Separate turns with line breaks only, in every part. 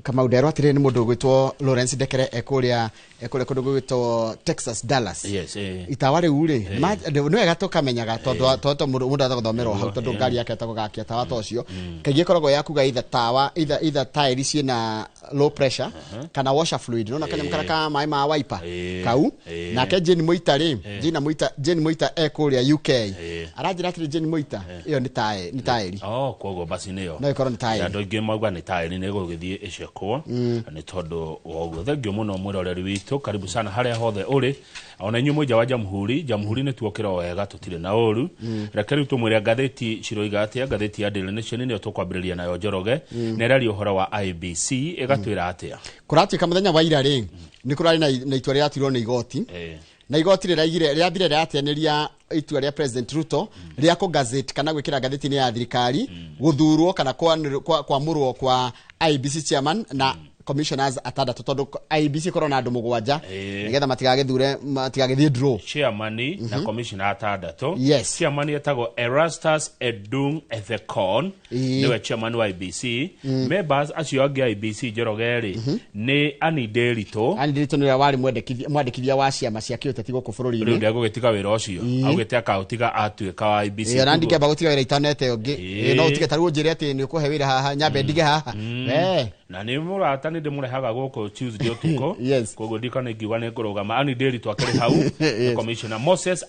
Kamau, nderwo atĩrĩrĩ, nĩ mũndũ ũgwĩtwo Lawrence Ndekere ekũrĩa kũndũ gwĩtwo Texas, Dallas.
Yes.
Itawa rĩu rĩ, nĩ wega tũkamenyaga tondũ mũndũ atha gũthomerwo hau, tondũ ngari yake ĩtagwo gakia tawa ta ũcio kaingĩ ĩkoragwo yakuga either tawa, either taĩri ciĩna low pressure kana washer fluid, nona kanyamũ karĩa ka maĩ ma wiper kau. Nake Jane Mũita rĩ, Jane Mũita ekũrĩa UK, aranjĩra atĩrĩ, Jane Mũita, ĩyo nĩ taĩri.
Oh, koguo basi nĩyo.
No ĩkorwo nĩ taĩri.
Andũ aingĩ mauga nĩ taĩri, nĩ gũgĩthiĩ ĩcekwo nĩ tondũ wa ũguo. Thengiũ mũno mwĩroreri witũ, karibu sana harĩa hothe ũrĩ, ona inyuĩ mũnja wa Jamhuri. Jamhuri nĩ tuokĩra o wega, tũtirĩ na ũru. Reke rĩu tũmwĩre ngathĩti ciroiga atĩa. Ngathĩti ya Daily Nation nĩyo tũkwambĩrĩria nayo, Njoroge, na ĩraria ũhoro wa IEBC. Ĩgatwĩra atĩa?
Kũratuĩka mũthenya wa ira rĩ, nĩ kũrarĩ na itua rĩratuirwo nĩ igoti, na igoti rĩraigire rĩambire rĩrateanĩria itua rĩa President Ruto rĩa kũ gazette kana gwĩkĩra ngathĩti-inĩ ya thirikari gũthurwo kana kwamũrwo kwa IEBC chairman na commissioners atandatũ, tondũ IEBC ĩkorwo na andũ mũgwanja, nĩgetha matigagĩthure, matigagĩthiĩ draw.
Chairman na commissioner atandatũ.
Yes.
Chairman etagwo Erastus Edung Ethekon, nĩwe chairman wa IEBC. Members acio angĩ a IEBC, Njoroge, rĩ nĩ Annie Nderitu.
Annie Nderitu nĩwe warĩ mwandĩkithia wa ciama cia kĩũteti gũkũ
Rĩu
bũrũri-inĩ.
Ndegũgĩtiga wĩra ũcio, augĩte akaũtiga atuĩka wa IEBC.
Ĩĩ, ona ndingĩamba gũtiga wĩra itanete ũngĩ.
Ĩĩ.
Ĩĩ, no ũtige ta rĩu ũnjĩre atĩ nĩ ũkũhe wĩra haha, nyambe ndige haha.
Na nĩ mũrata, nĩ ndĩmũrehaga gũkũ Tuesday ũtukũ. Koguo ndikana ingiuga nĩ ngũrũgama. Annie Nderitu akĩrĩ hau. Commissioner Moses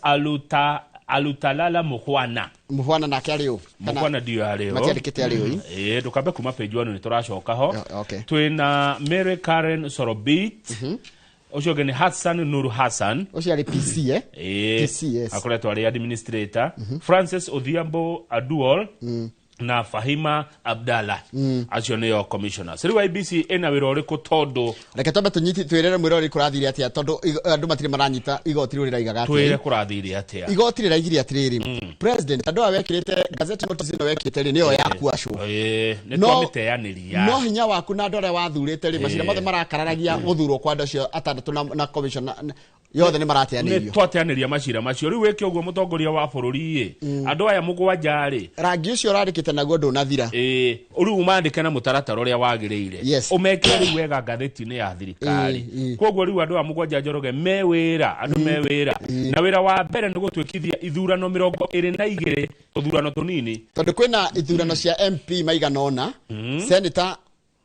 Alutalala Mukhwana.
Mũhwana nake arĩ ũ?
Mukhwana ndiyo arĩ ho.
Matiandĩkĩte arĩ ũ?
Ĩĩ, ndũkambe kuma page 1, nĩ tũracoka ho.
Okay.
Twĩna Mary Karen Sorobit, ũcio ũngĩ nĩ Hassan Nur Hassan.
Ũcio arĩ PC, eh?
Ĩĩ.
PC, yes.
Akoretwo arĩ administrator. Francis Odhiambo Aduol na Fahima Abdalla, acio nĩo commissioners. Rĩu IEBC ĩna wĩra ũrĩkũ, tondũ
Reke twambe tũnyiti twĩrĩre mwĩrori kũrathire atĩa, tondũ andũ matirĩ maranyita igoti rĩu rĩraigaga
Twĩre
atĩa.
kũrathire atĩa.
Igoti rĩraigire atĩrĩrĩ, president, andũ aya wekĩrĩte gazette notice ĩno wekĩte rĩ, nĩyo yaku acu.
Ĩĩ, nĩ twamĩteanĩria.
No hinya waku na andũ arĩa wathurĩte rĩ, macira mothe marakararagia gũthurwo kwa andũ acio atandatũ na commission yothe nĩ
Nĩ
marateanĩirio.
twateanĩria macira macio. Rĩu wĩke ũguo, mũtongoria wa bũrũri ĩ, andũ aya mũgwanja rĩ,
Rangi ũcio ũrarĩkĩte naguo ndũnathira.
Ĩĩ, rĩu ũmandĩke na mũtaratara ũrĩa wagĩrĩire. Ũmekĩre rĩu wega ngathĩti-inĩ ya thirikari. Koguo rĩu andũ aya mũgwanja, Njoroge, me wĩra, andũ me wĩra, na wĩra wa mbere nĩ gũtuĩkithia ithurano 22, tũthurano tũnini.
Tondũ kwĩna ithurano cia MP maigana ũna, senator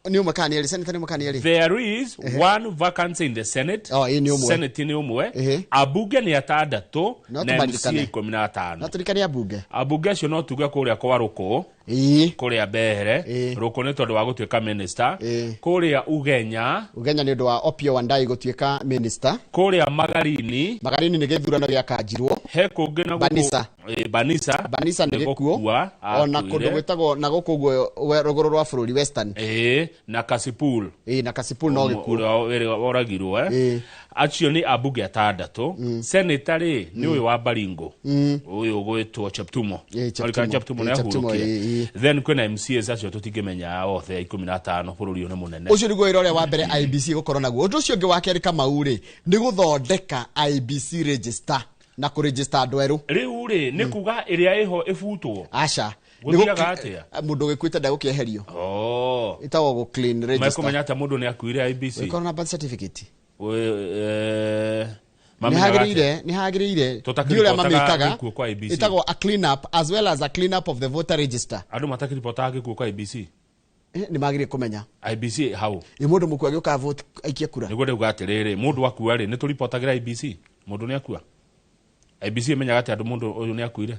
nĩ ũmwe kana nĩ erĩ? Senator nĩ ũmwe kana nĩ erĩ?
There is one vacancy in the Senate.
Oh, ĩĩ, nĩ ũmwe.
Senate nĩ ũmwe. Ambunge nĩ atandatũ
No
na MCA
tũmaririkane.
15.
No tũririkane ambunge.
Ambunge acio no tuge kũrĩa kwa Rũkũ, kũrĩa Mbeere. Rũkũ nĩ tondũ wa gũtuĩka minister, kũrĩa Ugenya.
Ugenya nĩ ũndũ wa Opiyo Wandayi gũtuĩka minister.
Kũrĩa Magarini.
Magarini nĩ gĩthurano gĩakanjirwo.
He kũngĩ na gũkũ.
Banisa.
Ĩĩ, Banisa.
Banisa nĩ
nĩ
gĩkuũ.
Gũkua
Ona
akuire.
kũndũ gwĩtagwo na gũkũ ũguo rũgũrũ rwa bũrũri, Western.
Ĩĩ, na Kasipul.
Ĩĩ, na Kasipul no gĩkuũ.
Ũrĩa woragirwo, eh? Acio nĩ ambunge atandatũ. Senator rĩ, nĩ ũyũ wa Baringo, ũyũ ũgwĩtwo Cheptumo.
Ĩĩ,
Orikana
Cheptumo.
Cheptumo
Ĩĩ,
nĩ
Cheptumo,
ahurũkire.
ĩĩ.
Then kwĩna MCAs acio tũtingĩmenya othe 15, bũrũri ũyũ nĩ mũnene.
Ũcio nĩguo wĩra ũrĩa wa mbere IEBC gũkorwo naguo. Ũndũ ũcio ũngĩ wa kerĩ, Kamau, rĩ, nĩ gũthondeka IEBC register na kũregister andũ erũ.
Rĩu rĩ, nĩ kuga ĩrĩa ĩho ĩbutwo?
Aca.
Gũthiaga atĩa?
Mũndũ ũgĩkuĩte ndegũkĩeherio.
Oh.
Ĩtagwo gũ clean register.
Mekũmenya atĩa mũndũ nĩ akuire IEBC?
Ũgĩkorwo na birth certificate.
We,
Nĩ
mamenyaga atĩa?
hagĩrĩire, nĩ hagĩrĩire. Ndiũ ũrĩa
Tũtakĩribotaga
mamĩkaga.
gĩkuũ kwa IEBC.
Ĩtagwo a clean up as well as a clean up of the voter register.
Andũ matakĩribotaga gĩkuũ kwa IEBC?
Nĩ magĩrĩire kũmenya.
IEBC hau.
Ĩ mũndũ mũkua agĩũka vote, aikie kura.
Nĩguo ndauga atĩrĩrĩ, mũndũ akua rĩ, nĩ tũribotagĩra IEBC mũndũ nĩ akua? IEBC ĩmenyaga atĩ andũ mũndũ ũyũ nĩ akuire?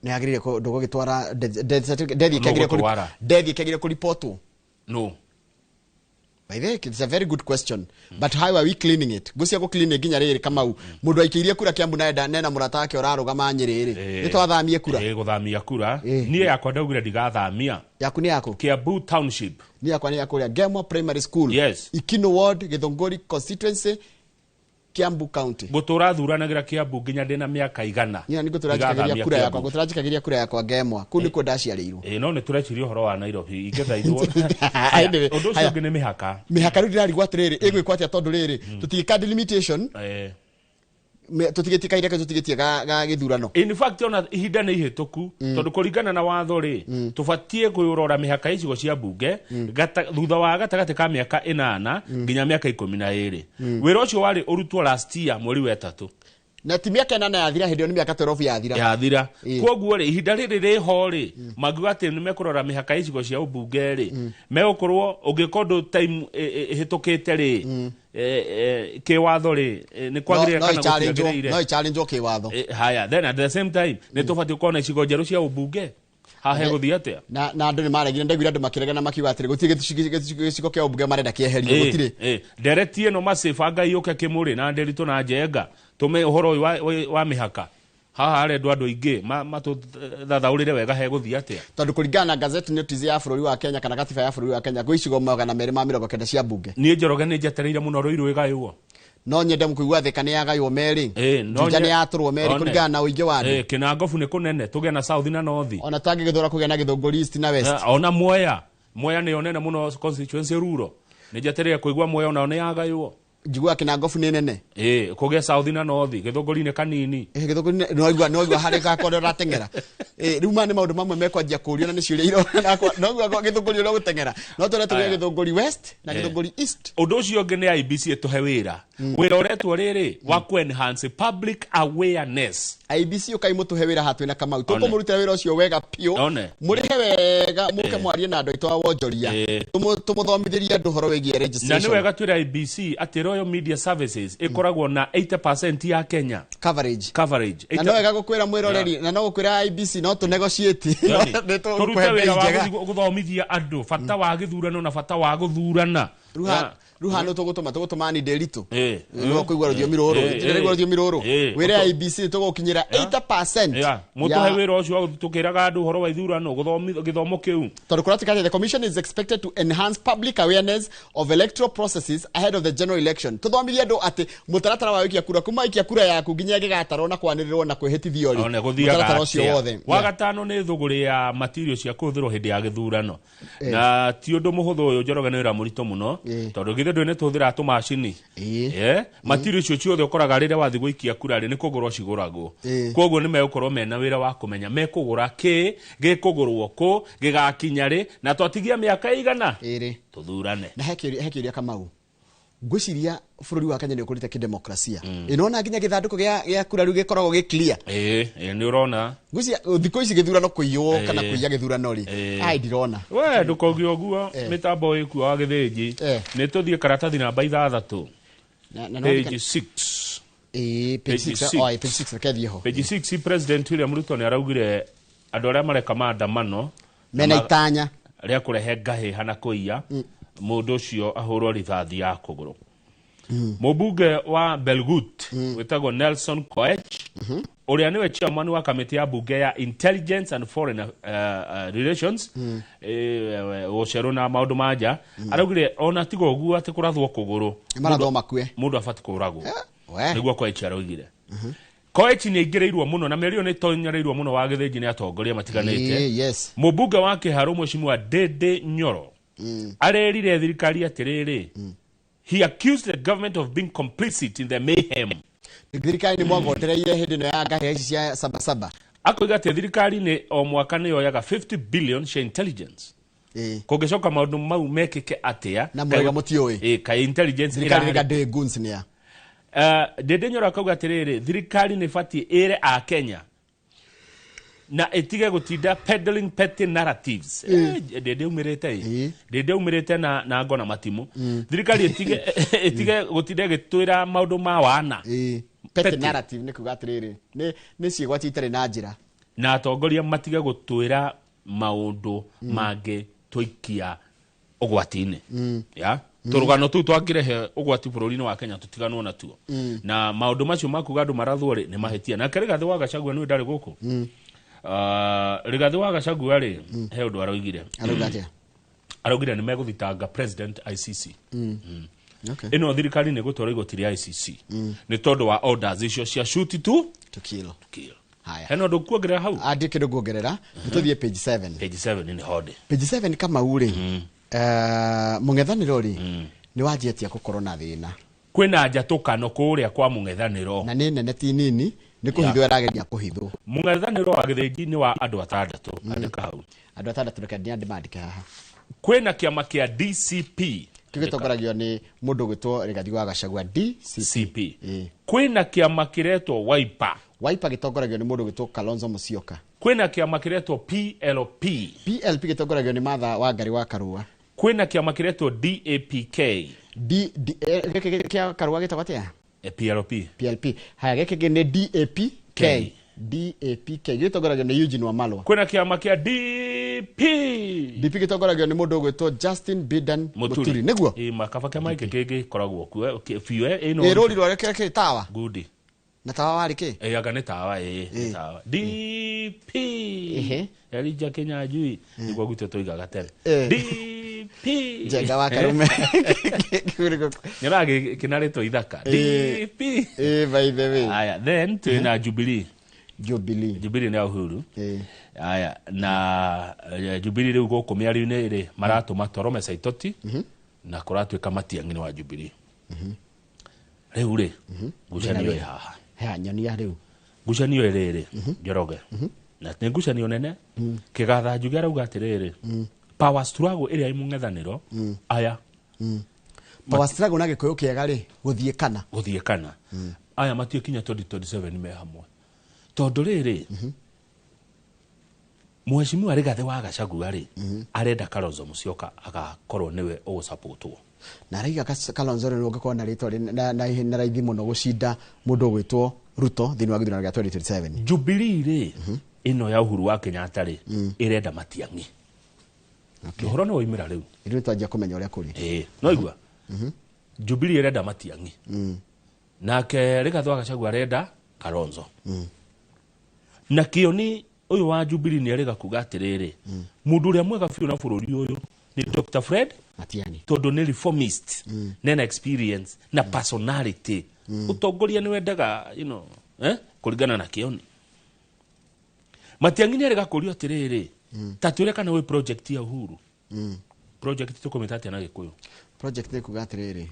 Nĩ hagĩrĩire ndũgũgĩtwara death certificate, death
Nũ
ĩkĩagĩrĩire
gũtwara?
Death ĩkĩagĩrĩire kũripotwo.
No.
By the way, it's a very good question. But how are we cleaning it? Ngũcia gũ clean nginya rĩrĩ, Kamau. Mũndũ aikĩirie kura Kiambu na enda nena mũrata wake ũrarũgama Nyĩrĩ rĩ. Nĩ twathamie kura.
Ĩĩ, gũthamia kura. Niĩ yakwa ndaugire ndigathamia.
Yaku nĩ yaku?
Kiambu Township.
Niĩ yakwa nĩ ya kũrĩa Gemwa Primary School. Ikino Ward, Githunguri Constituency, Kiambu County.
Ngũtũra thuranagĩra Kiambu nginya ndĩna mĩaka 100.
Niĩ nĩ ngũtũra njikagĩria
Ndigathamia
kura yakwa,
Kiambu.
ngũtũra njikagĩria kura yakwa Gemwa. Kũu nĩkuo ndaciarĩirwo.
Ĩĩ, no nĩ tũreciria ũhoro wa Nairobi ingĩthaithwo.
Anyway,
Ũndũ ũcio
haya.
ũngĩ nĩ mĩhaka.
Mĩhaka rĩu ndĩrarigwo atĩrĩrĩ, ĩgwĩkwo atĩa, tondũ rĩrĩ tũtigĩka delimitation. Tũtigĩtie kahinda kau tũtigĩtie ga gĩthurano.
In fact, ona ihinda nĩ ihĩtũku, tondũ kũringana na watho rĩ, tũbatiĩ kũrora mĩhaka ya icigo cia mbunge thutha wa gatagatĩ ka mĩaka 8 nginya mĩaka 12. Wĩra ũcio warĩ ũrutwo last year mweri wa 3.
Na ti mĩaka 8 yathira, hĩndĩ ĩyo nĩ mĩaka 12 yathira.
Yathira. Koguo rĩ, ihinda rĩrĩ rĩho rĩ, mangiuga atĩ nĩ mekũrora mĩhaka ya icigo cia ũmbunge rĩ, megũkorwo ũngĩka ũndũ time ĩhĩtũkĩte rĩ, kĩwatho rĩ, nĩ kwagĩrĩire kana gũtiagĩrĩire?
No ichallengewo kĩwatho.
Haya, then at the same time nĩ tũbatiĩ gũkorwo na icigo njerũ cia ũmbunge. Haha hegũthiĩ atĩa?
Na andũ nĩ maregire, ndaiguire andũ makĩregana makiuga atĩrĩ gũtirĩ gĩcigo kĩa ũmbunge marenda kĩeherio, gũtirĩ.
Ndereti ĩno macibanga yũke Kĩmũrĩ na Ndĩritũ na Njenga, tũme ũhoro ũyũ wa mĩhaka haha harendwo andũ aingĩ matũthathaũrĩre wega hegũthiĩ atĩa.
Tondũ kũringana na gazette notice ya bũrũri wa Kenya kana gatiba ya bũrũri wa Kenya, gwĩ icigo 290 cia mbunge.
Niĩ Njoroge nĩ njetereire mũno Ruiru ĩgaywo.
No nyende kũigua Thika nĩ yagaywo merĩ, Juja nĩ yatũrwo merĩ kũringana na ũingĩ wa andũ.
Kĩnangobu nĩ kũnene, tũgĩe na South na North.
Ona tangĩgĩthũra kũgĩa na Gĩthũngũri East na West.
Ona Mwea, Mwea nĩyo nene mũno constituency Ruro. Nĩ njetereire kũigua Mwea onao nĩ yagaywo.
Njiguaga Kĩnangobu nĩ nene.
Kũgĩa South na North, Gĩthũngũri nĩ kanini.
Gĩthũngũri no igua harĩ gakwa ũrĩa ũrateng'era. Rĩu maya nĩ maũndũ mamwe mekwanjia kũũrio na nĩ ciũria irona no igua Gĩthũngũri ũrĩa ũgũteng'era. No tũrĩa tũgĩe Gĩthũngũri West na Gĩthũngũri East.
Ũndũ ũcio ũngĩ nĩ IEBC ĩtũhe wĩra. Wĩra ũretwo rĩrĩ wa ku enhance public awareness.
IEBC ũkai mũtũhe wĩra haha twĩna Kamau. Tũkũmũrutĩra wĩra ũcio wega biũ. Mũrĩhe wega, mũke mwarie na andũ aitũ a wonjoria. Tũmũthomithĩrie andũ ũhoro wĩgiĩ registration.
Na nĩ wega twĩre IEBC atĩ Royal Media Services ĩkoragwo na 80% ya Kenya
coverage.
Coverage.
Na no wega gũkwĩra mwĩroreri, na no gũkwĩra IEBC no tũ negotiate. Nĩ tũgũkũhe
Tũrute
mbei
wĩra wa
njega.
gũthomithia andũ bata wa gĩthurano na bata wa gũthurana.
Rĩu haha nĩ tũgũtũma ni Ndĩritũ. Nĩ ũkũigua rũthiomi rũrũ. Ndĩraigua rũthiomi rũrũ. Wĩre IEBC tũgũkinyĩra 80%.
Mũtũhe wĩra ũcio wa tũkĩraga andũ ũhoro wa ithurano, gĩthomo kĩu.
Tondũ kũratuĩka atĩ the commission is expected to enhance public awareness of electoral processes ahead of the general election. Tũthomithie andũ atĩ mũtaratara wa gũikia kura, kuma ikia kura yaku nginya ĩgĩgatarwo na kwanĩrĩrwo na kwĩhĩtithio rĩ.
One, gũthiaga
Mũtaratara ũcio
atĩa?
wothe.
Wa gatano nĩ thũgũrĩ ya material cia kũhũthĩrwo hĩndĩ ya gĩthurano. Na ti ũndũ mũhũthũ ũyũ, Njoroge, nĩ wĩra mũritũ mũno. Tondũ githĩ ndũĩ nĩ tũhũthĩraga tũmacini. Material icio ciothe ũkoraga rĩrĩa wathiĩ gũikia kura rĩ, nĩ kũgũrwo cigũragwo. Koguo nĩ megũkorwo mena wĩra wa kũmenya mekũgũra kĩ, gĩkũgũrwo kũ, gĩgakinya rĩ, na twatigia mĩaka ĩigana?
Ĩrĩ.
Tũthurane.
Na he kĩũria Kamau. Ngwĩciria bũrũri wa Kenya nĩ ũkũrĩte kĩdemokrasia. Ĩnona nginya gĩthandũkũ gĩa kura rĩu gĩkoragwo gĩ clear.
Nĩ ũrona.
Ngwĩciria thikũ ici gĩthurano kũiywo kana kũiya gĩthurano rĩ. Ai, ndirona.
We ndũkauge ũguo, mĩtambo ĩkuo wa gĩthĩnji. Nĩ tũthiĩ karatathi namba 6.
Na
Page
no
6.
Page
Page
6.
six.
Oh, page 6, reke thiĩ ho.
Page 6, President William Ruto nĩ araugire andũ arĩa mareka maandamano
mena itanya
rĩa kũrehe ngahĩha na kũiya, mũndũ ũcio ahũrwo rithathi ya kũgũrũ. Mũmbunge wa Belgut wĩtagwo Nelson Koech, ũrĩa nĩwe chairman wa kamĩtĩ ya mbunge ya Intelligence and Foreign Relations, gũcerwo na maũndũ ma nja, araugire ona tiga ũguo atĩ kũrathwo kũgũrũ,
Nĩ marathwo makue.
Mũndũ abatiĩ kũragwo.
We.
Nĩguo Koech araugire. Koech nĩ aingĩrĩirwo mũno na mĩario nĩ ĩtonyereirwo mũno wa gĩthĩnji nĩ atongoria matiganĩte.
Yes.
Mũmbunge wa Kĩharũ Mheshimiwa Ndindi Nyoro arerire thirikari atĩrĩrĩ, he accused the government of being complicit in the mayhem.
Thirikari nĩ mwagotereire hĩndĩ ĩno ya ngahĩha ici cia sabasaba.
Akoiga atĩ thirikari nĩ o mwaka nĩ yoyaga 50 billion cia intelligence. Kũngĩcoka maũndũ mau mekĩke atĩa?
Na mũrauga mũtiũĩ.
Kaĩ intelligence
Thirikari
ĩrarĩ
nĩ ndĩ goons nĩ ya.
Ndindi Nyoro akauga atĩrĩrĩ, thirikari nĩ ĩbatiĩ ĩre a Kenya na ĩtige gũtinda peddling petty narratives. Ndindi aumĩrĩte ĩ. Ndindi aumĩrĩte na ngo na matimũ. Thirikari ĩtige gũtinda ĩgĩtwĩra maũndũ ma wana.
Petty
Petty.
narrative nĩ kuga atĩrĩrĩ, nĩ ciĩgwati itarĩ na njĩra.
Na atongoria matige gũtwĩra maũndũ mangĩ tũikia ũgwati-inĩ. Ya? Tũrũgano tũu twakĩrehe ũgwati bũrũri-inĩ wa Kenya tũtiganwo natuo. Na maũndũ macio ma kuga andũ marathwo rĩ, nĩ mahĩtia. Nake Rigathĩ wa Gachagua nĩwe ndarĩ gũkũ. Rigathĩ wa Gachagua rĩ, he ũndũ aroigire.
Arauga atĩa?
Araugire nĩ megũthitanga President ICC. Ĩno thirikari nĩ gũtwara igoti rĩa ICC. Nĩ tondũ wa orders icio cia shoot to
To kill.
kill.
Haya.
Hena ũndũ kuongerera hau?
Andĩ kĩndũ nguongerera, nĩ tũthiĩ page 7.
Page 7 nĩ hode.
Page 7 Kamau rĩ, mũng'ethanĩro rĩ, nĩ wanjĩtie gũkorwo na thĩna.
Kwĩna njatũkano kũrĩa kwa mũng'ethanĩro.
Na nĩ nene ti nini, nĩ kũhithwo ĩrageria kũhithwo.
Mũng'ethanĩro wa Gĩthĩnji nĩ wa andũ atandatũ, andĩka hau.
Andũ atandatũ, reke ndĩmandĩke haha.
Kwĩna kĩama kĩa DCP.
Kĩu gĩtongoragio nĩ mũndũ ũgwĩtwo Rigathi wa Gachagua, DCP.
CP. Kwĩna kĩama kĩretwo Wiper.
Wiper gĩtongoragio nĩ mũndũ ũgwĩtwo Kalonzo Musyoka.
Kwĩna kĩama kĩretwo PLP.
PLP gĩtongoragio nĩ Martha Wangari wa Karua.
Kwĩna kĩama kĩretwo DAPK.
D, D, gĩkĩ kĩa Karua gĩtagwo atĩa?
PLP.
PLP. Haya, gĩkĩ kĩngĩ nĩ DAPK.
K.
DAPK gĩtongoragio nĩ Eugene Wamalwa.
Kwĩna kĩama kĩa DP.
DP gĩtongoragio nĩ mũndũ ũgwĩtwo Justin Bidan Muturi, nĩguo?
Ĩ makaba kĩama gĩkĩ kĩngĩkoragwo kuo biũ ĩno.
Ĩ rũri rwarĩo kĩrĩa kĩrĩ tawa.
Ngudi.
Na tawa warĩ kĩ?
Ĩ anga nĩ tawa, ĩ nĩ tawa. DP. Elijah Kinyanjui nĩguo gwitũ tũigaga tene. DP.
Njenga wa Karume.
Nyoraga kĩnarĩtwo ithaka. DP.
Ĩ, by the way.
Aya, then twĩna Jubilee.
Jubilee.
Jubilee nĩ Uhuru. Aya, na Jubilee rĩu gũkũ mĩario-inĩ rĩ maratũma Torome Saitoti na kũratuĩka Matiang'i nĩ wa Jubilee. Rĩu rĩ ngucanio ĩ haha.
Haya, nyonia rĩu.
Ngucanio ĩ rĩrĩ Njoroge, na nĩ ngucanio nene. Kĩgatha Njuge arauga atĩrĩrĩ, power struggle ĩrĩa ĩ mũng'ethanĩro aya.
Power struggle na Gĩkũyũ kĩega rĩ, gũthiĩ kana.
Gũthiĩ kana. Aya matiĩ kinya 2027 me hamwe. Tondũ rĩrĩ, Mheshimiwa Rigathi wa Gachagua rĩ, arenda Kalonzo Musyoka agakorwo nĩwe ũgũsupportwo.
Na araiga Kalonzo rĩ ũngĩkorwo na rĩtwa na raithi mũno gũcinda mũndũ ũgwĩtwo Ruto thĩinĩ wa gĩthurano gĩa 2027.
Jubilee rĩ, ĩno ya Uhuru wa Kenyatta rĩ, ĩrenda Matiang'i. Ũhoro nĩ waumĩra rĩu.
Rĩu twanjia kũmenya ũrĩa kũrĩ.
Ĩĩ, no igua. Jubilee ĩrenda Matiang'i. Nake Rigathi wa Gachagua arenda Kalonzo. Na Kĩoni ũyũ wa Jubilee nĩ arĩga kuga atĩrĩrĩ, mũndũ ũrĩa mwega biũ na bũrũri ũyũ nĩ Dr. Fred
Matiang'i,
tondũ nĩ reformist, nena experience na personality. Ũtongoria nĩ wendaga, you know, kũringana na Kĩoni. Matiang'i nĩ arĩga kũrio atĩrĩrĩ, ta twĩre kana wĩ project ya Uhuru. Project tũkũmĩta atĩa na Gĩkũyũ?
Project nĩ kuga atĩrĩrĩ,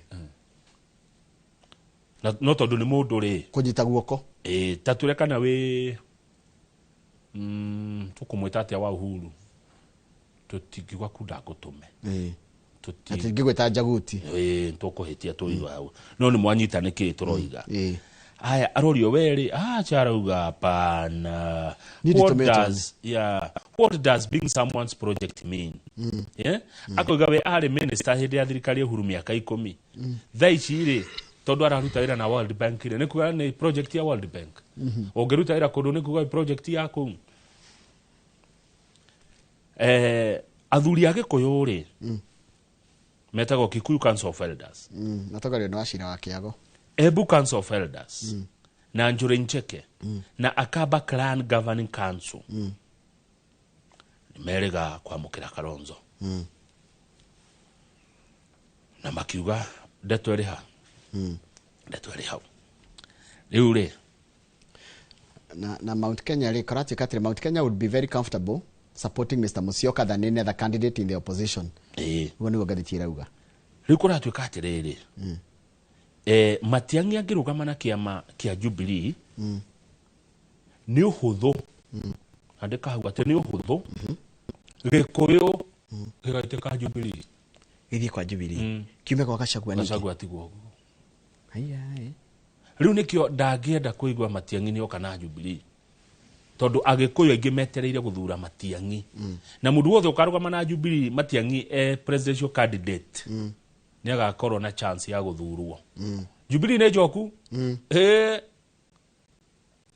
no tondũ nĩ mũndũ rĩ,
kũnyita guoko.
Ĩ, ta twĩre kana wĩ tũkũmwĩta atĩa wa Uhuru? Tũtingiuga kunda ngũtũme.
Tũtingĩgwĩta Njaguti.
Ĩ, tũkũhĩtia tũiga hau. No nĩ mwanyita nĩkĩ tũroiga. Aya, arorio werĩ, acha arauga hapana. What does being someone's project mean? Yeah? Akoiga we arĩ minister hĩndĩ ya thirikari ya Uhuru mĩaka 10. Thaa ici rĩ, tondũ araruta wĩra na World Bank rĩ, nĩ kuga nĩ project ya World Bank. Ũngĩruta wĩra kũndũ nĩ kuga project ya kũu. Athuri a Gĩkũyũ rĩ, metagwo Kikuyu Council of Elders.
Matongorio nĩ Wachira wa Kĩago.
Embu Council of Elders. Na Njuri Ncheke. Na Akaba Clan Governing Council. Merega kwamũkĩra Kalonzo. Na makiuga ndeto ĩrĩ ha? Ndeto ĩrĩ hau. Rĩu rĩ,
na Mount Kenya rĩ, karatuĩka atĩrĩ, Mount Kenya would be very comfortable supporting Mr. Musyoka than any other candidate in the opposition. Ũguo nĩguo ngathĩti ĩrauga.
Rĩu kũratuĩka atĩrĩrĩ, Matiang'i angĩrũgama na kĩama kĩa Jubilee, nĩ ũhũthũ. Andĩka hau atĩ nĩ ũhũthũ. Gĩkũyũ gĩgaitĩka Jubilee.
Gĩthiĩ kwa Jubilee. Kiume kwa Gachagua nĩkĩ?
Gachagua atigwo ũguo.
Haiya, ĩ.
Rĩu nĩkĩo ndangĩenda kũigua Matiang'i nĩoka na Jubilee. Tondũ Agĩkũyũ aingĩ metereire gũthura Matiang'i. Na mũndũ wothe ũkarũgama na Jubilee Matiang'i presidential candidate. Nĩ agakorwo na chance ya gũthurwo. Jubilee nĩ njoku.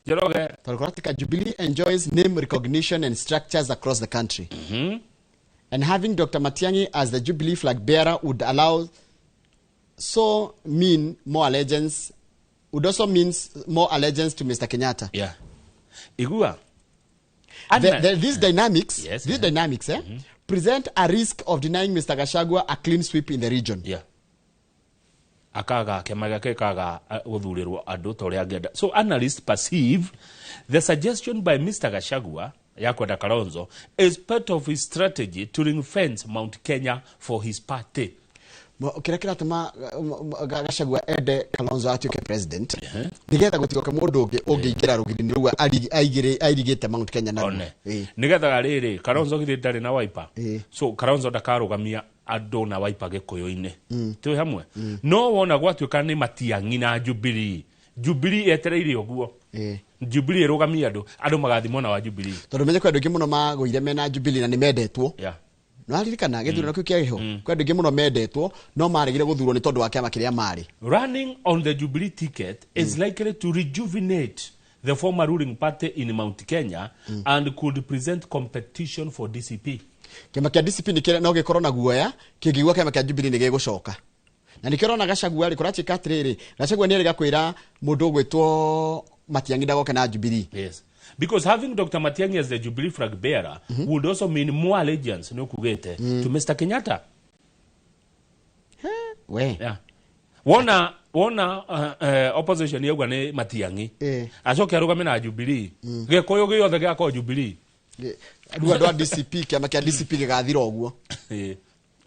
Njoroge.
Tondũ kũratika Jubilee enjoys name recognition and structures across the country. And having Dr. Matiang'i as the Jubilee flag bearer would allow so mean more allegiance, would also means more allegiance to Mr. Kenyatta.
Yeah. Igua.
These dynamics, yes, these dynamics, present a risk of denying Mr. Gachagua a clean sweep in the region.
Yeah. Akaga kĩama gĩake kaga gũthurĩrwo andũ ta ũrĩa angĩenda. So analysts perceive the suggestion by Mr. Gachagua ya kwenda Kalonzo is part of his strategy to ring fence Mount Kenya for his party.
Kĩrĩa kĩratũma Gachagua ende Kalonzo atuĩke president nĩgetha gũtigoke mũndũ ũngĩ ũngĩingĩra rũgiri-inĩ rũu airigĩte Mount Kenya naruo.
One nigetha rĩrĩ Kalonzo githĩ ndarĩ na Wiper? So Kalonzo ndakarũgamia andũ na Wiper gĩkũyũ-inĩ, twĩ hamwe. No wona gwatuĩka nĩ Matiang'i na Jubilee, Jubilee yetereire ũguo. Jubilee ĩrũgamie andũ, andũ magathiĩ mwena wa Jubilee.
Tondũ menye kwĩ andũ aingĩ mũno magũire mena Jubilee na nĩ mendetwo. Nĩwaririkana gĩthurano kĩu kĩa gĩho, kwĩ andũ aingĩ mũno mendetwo no maregire gũthurwo nĩ tondũ wa kĩama kĩrĩa marĩ.
Running on the Jubilee ticket is likely to rejuvenate the former ruling party in Mount Kenya and could present competition for DCP.
Kĩama kĩa DCP nĩ no gĩkorwo na guoya kĩngĩigua kĩama kĩa Jubilee nĩ gĩgũcoka, na nĩkĩo ũrona Gachagua rĩ, kũratuĩka atĩrĩrĩ, Gachagua nĩ erĩga kwĩra mũndũ ũgwĩtwo Matiang'i ndagoke na Jubilee.
Yes. Because having Dr. Matiang'i as the Jubilee flag bearer would also mean more allegiance, no kugete, to Mr. Kenyatta.
We.
Yeah. Wona opposition yauga nĩ Matiang'i. Acoke arũgame na Jubilee. Gĩkũyũ gĩothe gĩakorwo Jubilee.
Rĩu andũ a DCP, kĩama kĩa DCP gĩgathira ũguo.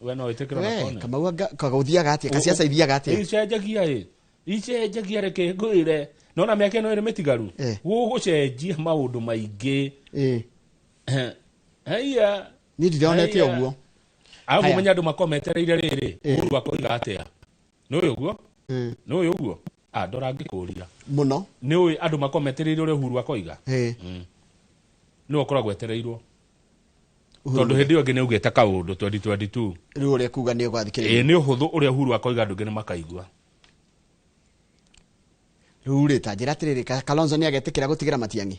We no wĩtĩkĩre na
We
kone.
Kamau kagũthiaga atĩa, kaciaca ithiaga atĩa?
Icenjagia ĩ. Icenjagia, reke ngwĩre. Nona mĩaka ĩno ĩrĩ mĩtigaru. Gũgũcenjia maũndũ maingĩ. Haiya.
Niĩ ndĩronete
Haiya.
ũguo.
Arabu
Haya.
menya andũ makorwo metereire rĩrĩ. Uhuru akoiga atĩa? Nĩũĩ ũguo? Nĩũĩ ũguo? Ah, ndora ngĩkũria.
Mũno.
Nĩũĩ andũ makorwo metereire ũrĩa Uhuru akoiga? Nĩwe ũkoragwo etereirwo. Tondũ hĩndĩ ĩyo ĩngĩ nĩaugĩte kaũndũ 2022.
Rĩu ũrĩa kuga nĩ ũgwathikĩrĩria.
Ĩĩ, nĩ ũhũthũ ũrĩa Uhuru akoiga andũ angĩ nĩ makaigua.
Rĩu rĩ, ta njĩra atĩrĩrĩ, Kalonzo nĩ agetĩkĩra gũtigĩra Matiang'i?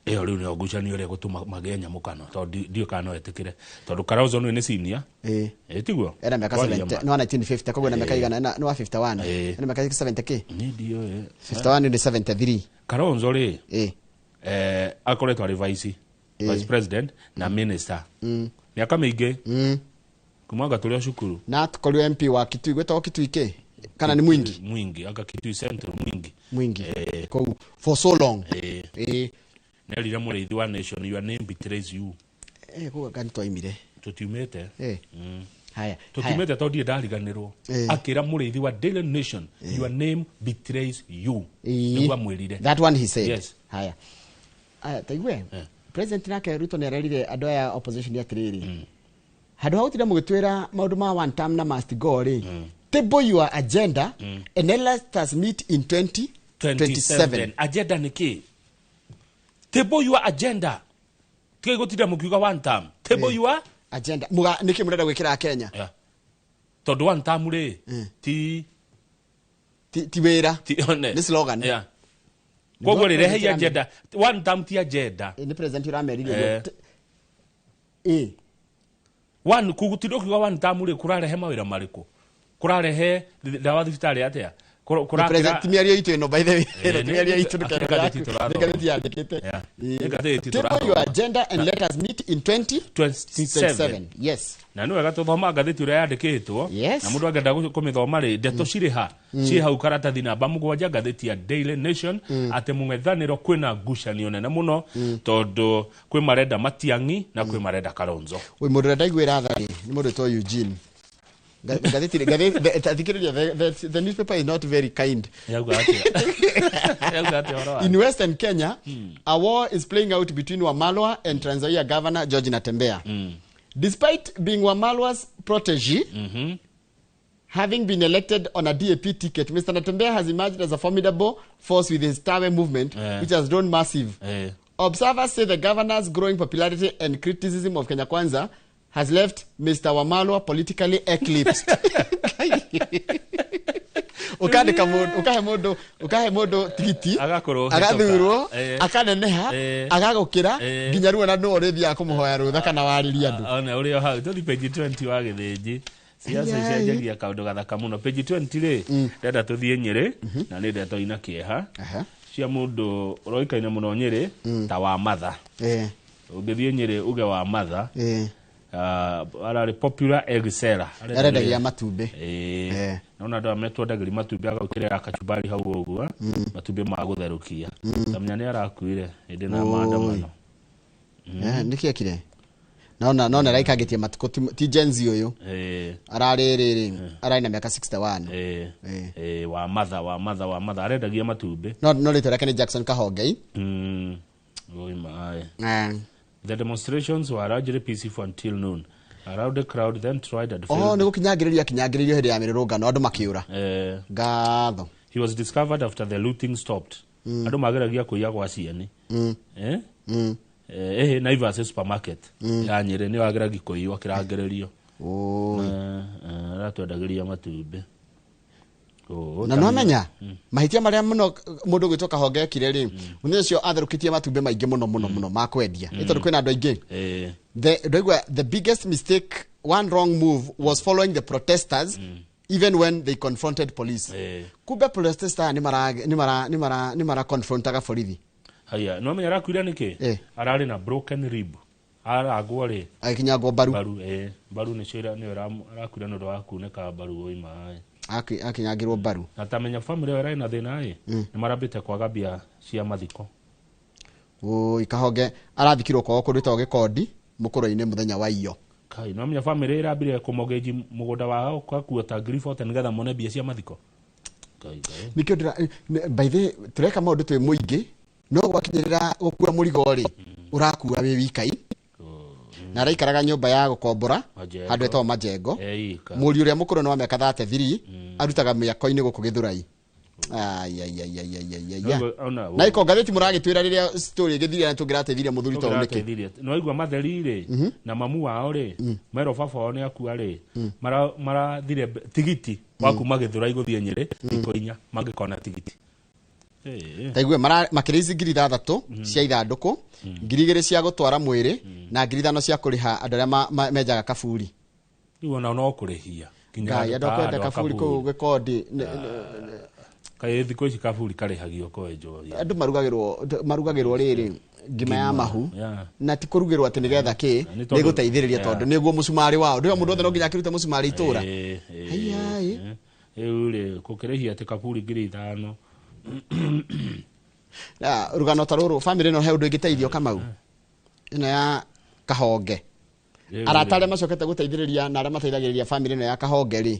Ĩyo rĩu nĩyo ngucanio ĩrĩa ĩgũtũma magĩe nyamũkano, tondũ ndiũĩ kana no etĩkĩre, tondũ Kalonzo nĩ senior. Ĩĩ, tiguo?
Ena mĩaka
Kwaria
70,
ma.
nĩ wa 1950, koguo ena mĩaka igana, nĩ wa 51. Ena mĩaka 70 kĩ?
Niĩ ndiũĩ.
51 nĩ 73.
Kalonzo rĩ, akoretwo arĩ vice president na minister mĩaka mĩingĩ, kuma anga tũrĩ o cukuru.
Na tukorirwo MP wa Kitui, gwĩtagwo Kitui kĩ? Kana nĩ Mwingi?
Mwingi, anga Kitui Central, Mwingi.
Mwingi. Kũu for so long.
Nerire mũrĩithi wa Nation, "Your name betrays you."
Kũu anga nĩ twaimire.
Tũtiumĩte.
Haya.
Tũtiumĩte tondũ ndirĩ ndariganĩrwo. Akĩra mũrĩithi wa Daily Nation, "Your name betrays you." Nĩguo amwĩrire.
That one he said.
Yes.
Haya. Haya, taigue. President nake Ruto nĩ arerire andũ aya opposition atĩrĩrĩ, handũ ha gũtinda mũgĩtwĩra maũndũ ma one term na must go rĩ, table your agenda and let us meet in 2027.
27. Agenda nĩ kĩ? Table your agenda, tigai gũtinda mũkiuga one term. Table your
agenda. Muga nĩkĩ mũrenda gwĩkĩra Kenya?
Yeah. Tondũ one term rĩ, ti
Ti wĩra.
Ti one.
Nĩ slogan.
Yeah. Koguo rĩ, rehei
President
agenda. One term ti agenda.
Nĩ president ũramerire ũguo.
One kugutinda ũkiuga one term rĩ, kũrarehe mawĩra marĩkũ? Kũrarehe ndawa thibitarĩ atĩa?
Nĩ president, ti mĩario itũ ĩno, by the way. Ĩno ti mĩario itũ,
Nĩ ngathĩti tũrathoma.
nĩ ngathĩti yandĩkĩte.
Yeah. Nĩ ngathĩti
Table
tũrathoma.
your agenda and let us meet in
27.
27. Yes.
Na nĩ wega tũthoma ngathĩti ũrĩa yandĩkĩtwo.
Yes.
Na mũndũ angĩenda kũmĩthoma rĩ, ndeto cirĩ ha, ciĩ hau karatathi namba 7, ngathĩti ya Daily Nation, atĩ mũng'ethanĩro kwĩna ngucanio nene mũno, tondũ kwĩ marenda Matiang'i na kwĩ marenda Kalonzo.
Oi, mũndũ ũrĩa ndaiguĩra tha rĩ, nĩ mũndũ wĩtwo Eugene. Ngathĩti thikĩrĩria, the newspaper is not very kind.
Yauga atĩa? Yauga atĩa ũhoro wa
In Western Kenya, a war is playing out between Wamalwa and Trans Nzoia Governor George Natembeya. Despite being Wamalwa's protege, having been elected on a DAP ticket, Mr. Natembeya has emerged as a formidable force with his Tawe movement, which has grown massive. Observers say the governor's growing popularity and criticism of Kenya Kwanza has left Mr. Wamalwa politically eclipsed. Ukandĩka mũndũ, ũkahe mũndũ, ũkahe mũndũ tigiti,
Agakorwo hĩtũka.
Agathurwo, akaneneha, agagũkĩra, nginya rĩu ona nĩwe ũrĩthiaga kũmũhoya rũtha kana warĩrie andũ.
Ona ũrĩ o hau, tũthi page 20 wa gĩthĩnji. Siasa
Ai, ai.
icenjagia kaũndũ gathaka mũno. Page 20 rĩ, ndenda tũthiĩ Nyĩrĩ, na nĩ ndeto ina kĩeha cia mũndũ ũroĩkaine mũno Nyĩrĩ ta wa Matha. Ũngĩthiĩ Nyĩrĩ uge wa Matha, ararĩ popular egg seller.
Arendagia matumbĩ.
Nona andũ aya metwendagĩria matumbĩ, agagũkĩrĩra kachumbari hau ũguo, matumbĩ ma gũtherũkia. Tamenya nĩ arakuire hĩndĩ na
Oi.
maandamano.
Nĩkĩ ekire? Nona nona araikangĩtie matukũ, ti Gen Z ũyũ. Ararĩ rĩrĩ, ararĩ na mĩaka 61.
Wa matha wa matha wa matha arendagia matumbĩ.
No rĩtwa rĩake nĩ Jackson Kahongei.
Oi my. The demonstrations were largely peaceful until noon. Around the crowd then tried and
Oh,
failed.
nĩ gũkinyangĩrĩrio akinyangĩrĩrio hĩndĩ ya mĩrũrũngano andũ makĩũra. Ngatho.
He was discovered after the looting stopped. Andũ mageragia kũiya gwa cieni. Eh? Naivas supermarket ya Nyĩrĩ nĩ wageragia kũiywo kĩrangĩrĩrio.
Oi.
Aratwendagĩria matumbĩ. Oh,
Na no menya mahĩtia marĩa mũno mũndũ gwĩtwo Kahonge ekire rĩ, mũthenya ũcio atherũkĩtie matumbĩ maingĩ mũno mũno mũno ma kwendia nĩ tondũ kwĩna andũ aingĩ. The ndaigua the biggest mistake, one wrong move was following the protesters even when they confronted police. Kumbe protesters aya nĩ mara confrontaga borithi.
Haya, no menya arakuire nĩkĩ? Ararĩ na broken rib. Aragwo rĩ
Agĩkinyangwo mbaru.
Mbaru, mbaru nĩcio nĩyo arakuire nĩ ũndũ wa kunĩka mbaru oi maĩ.
Akinyangĩrwo mbaru.
Na tamenya family ĩyo ĩrarĩ na thĩna ĩ, nĩ marambĩte kwaga mbia cia mathiko.
Oi, Kahonge arathikirwo kwao kũndũ gwĩtagwo Gĩkondi mũkũrũ-inĩ mũthenya wa iyo.
Kai, no menya family ĩrambire kũmogĩnji mũgũnda wao kwakuo ta 40,000 nĩgetha mone mbia cia mathiko. Kai kai.
Nĩkĩo by the way, tũreka maũndũ twĩ mũingĩ no gwakinyĩrĩra gũkua mũrigo rĩ, ũrakua wĩ wikai. Na araikaraga nyũmba ya gũkombora
Majengo.
handũ etagwo Majengo.
Ika.
Mũriũ ũrĩa mũkũrũ nĩ wa mĩaka 33, arutaga mĩako-inĩ gũkũ Gĩthũrai. Ai, ai, ai, ai, ai, ai, ai, ai.
Ona
Na iko ngathĩti mũragĩtwĩra rĩrĩa story ĩgĩthirire na tũngĩrateithirie mũthuri to nĩkĩ?
Tũngĩrateithirie. Nĩ waigua matheri rĩ na mamu wao rĩ merwo baba wao nĩ akua rĩ, marathire tigiti wa kuma Gĩthũrai gũthiĩ Nyĩrĩ thikũ 4 mangĩkona tigiti.
Taigue makĩrĩici 6,000 cia ithandũkũ, 2,000 cia gũtwara mwĩrĩ na 5,000 cia kũrĩha andũ arĩa menjaga kaburi.
Rĩu ona no kũrĩhia nginya
Ngai, andũ
ta
a kwenda
andũ a
kaburi kũu Gĩkondi
Kaĩ thikũ ici kaburi karĩhagio kwenjwo?
Andũ marugagĩrwo rĩrĩ ngima ya mahu. Na ti kũrugĩrwo atĩ nĩgetha kĩ,
Nĩ tondũ-
nĩ gũteithĩrĩria tondũ nĩguo mũcumarĩ wao ndĩo mũndũ othe no nginya akĩrute mũcumarĩ itũra. Haiya, ĩ.
Rĩu rĩ gũkĩrĩhia atĩ kaburi 5,000.
Na rũgano ta rũrũ, family ĩno he ũndũ ĩngĩteithio Kamau ĩno ya Kahonge?
Rĩu
Arata arĩa macokete gũteithĩrĩria na arĩa mateithagĩrĩria family ĩno ya Kahonge rĩ?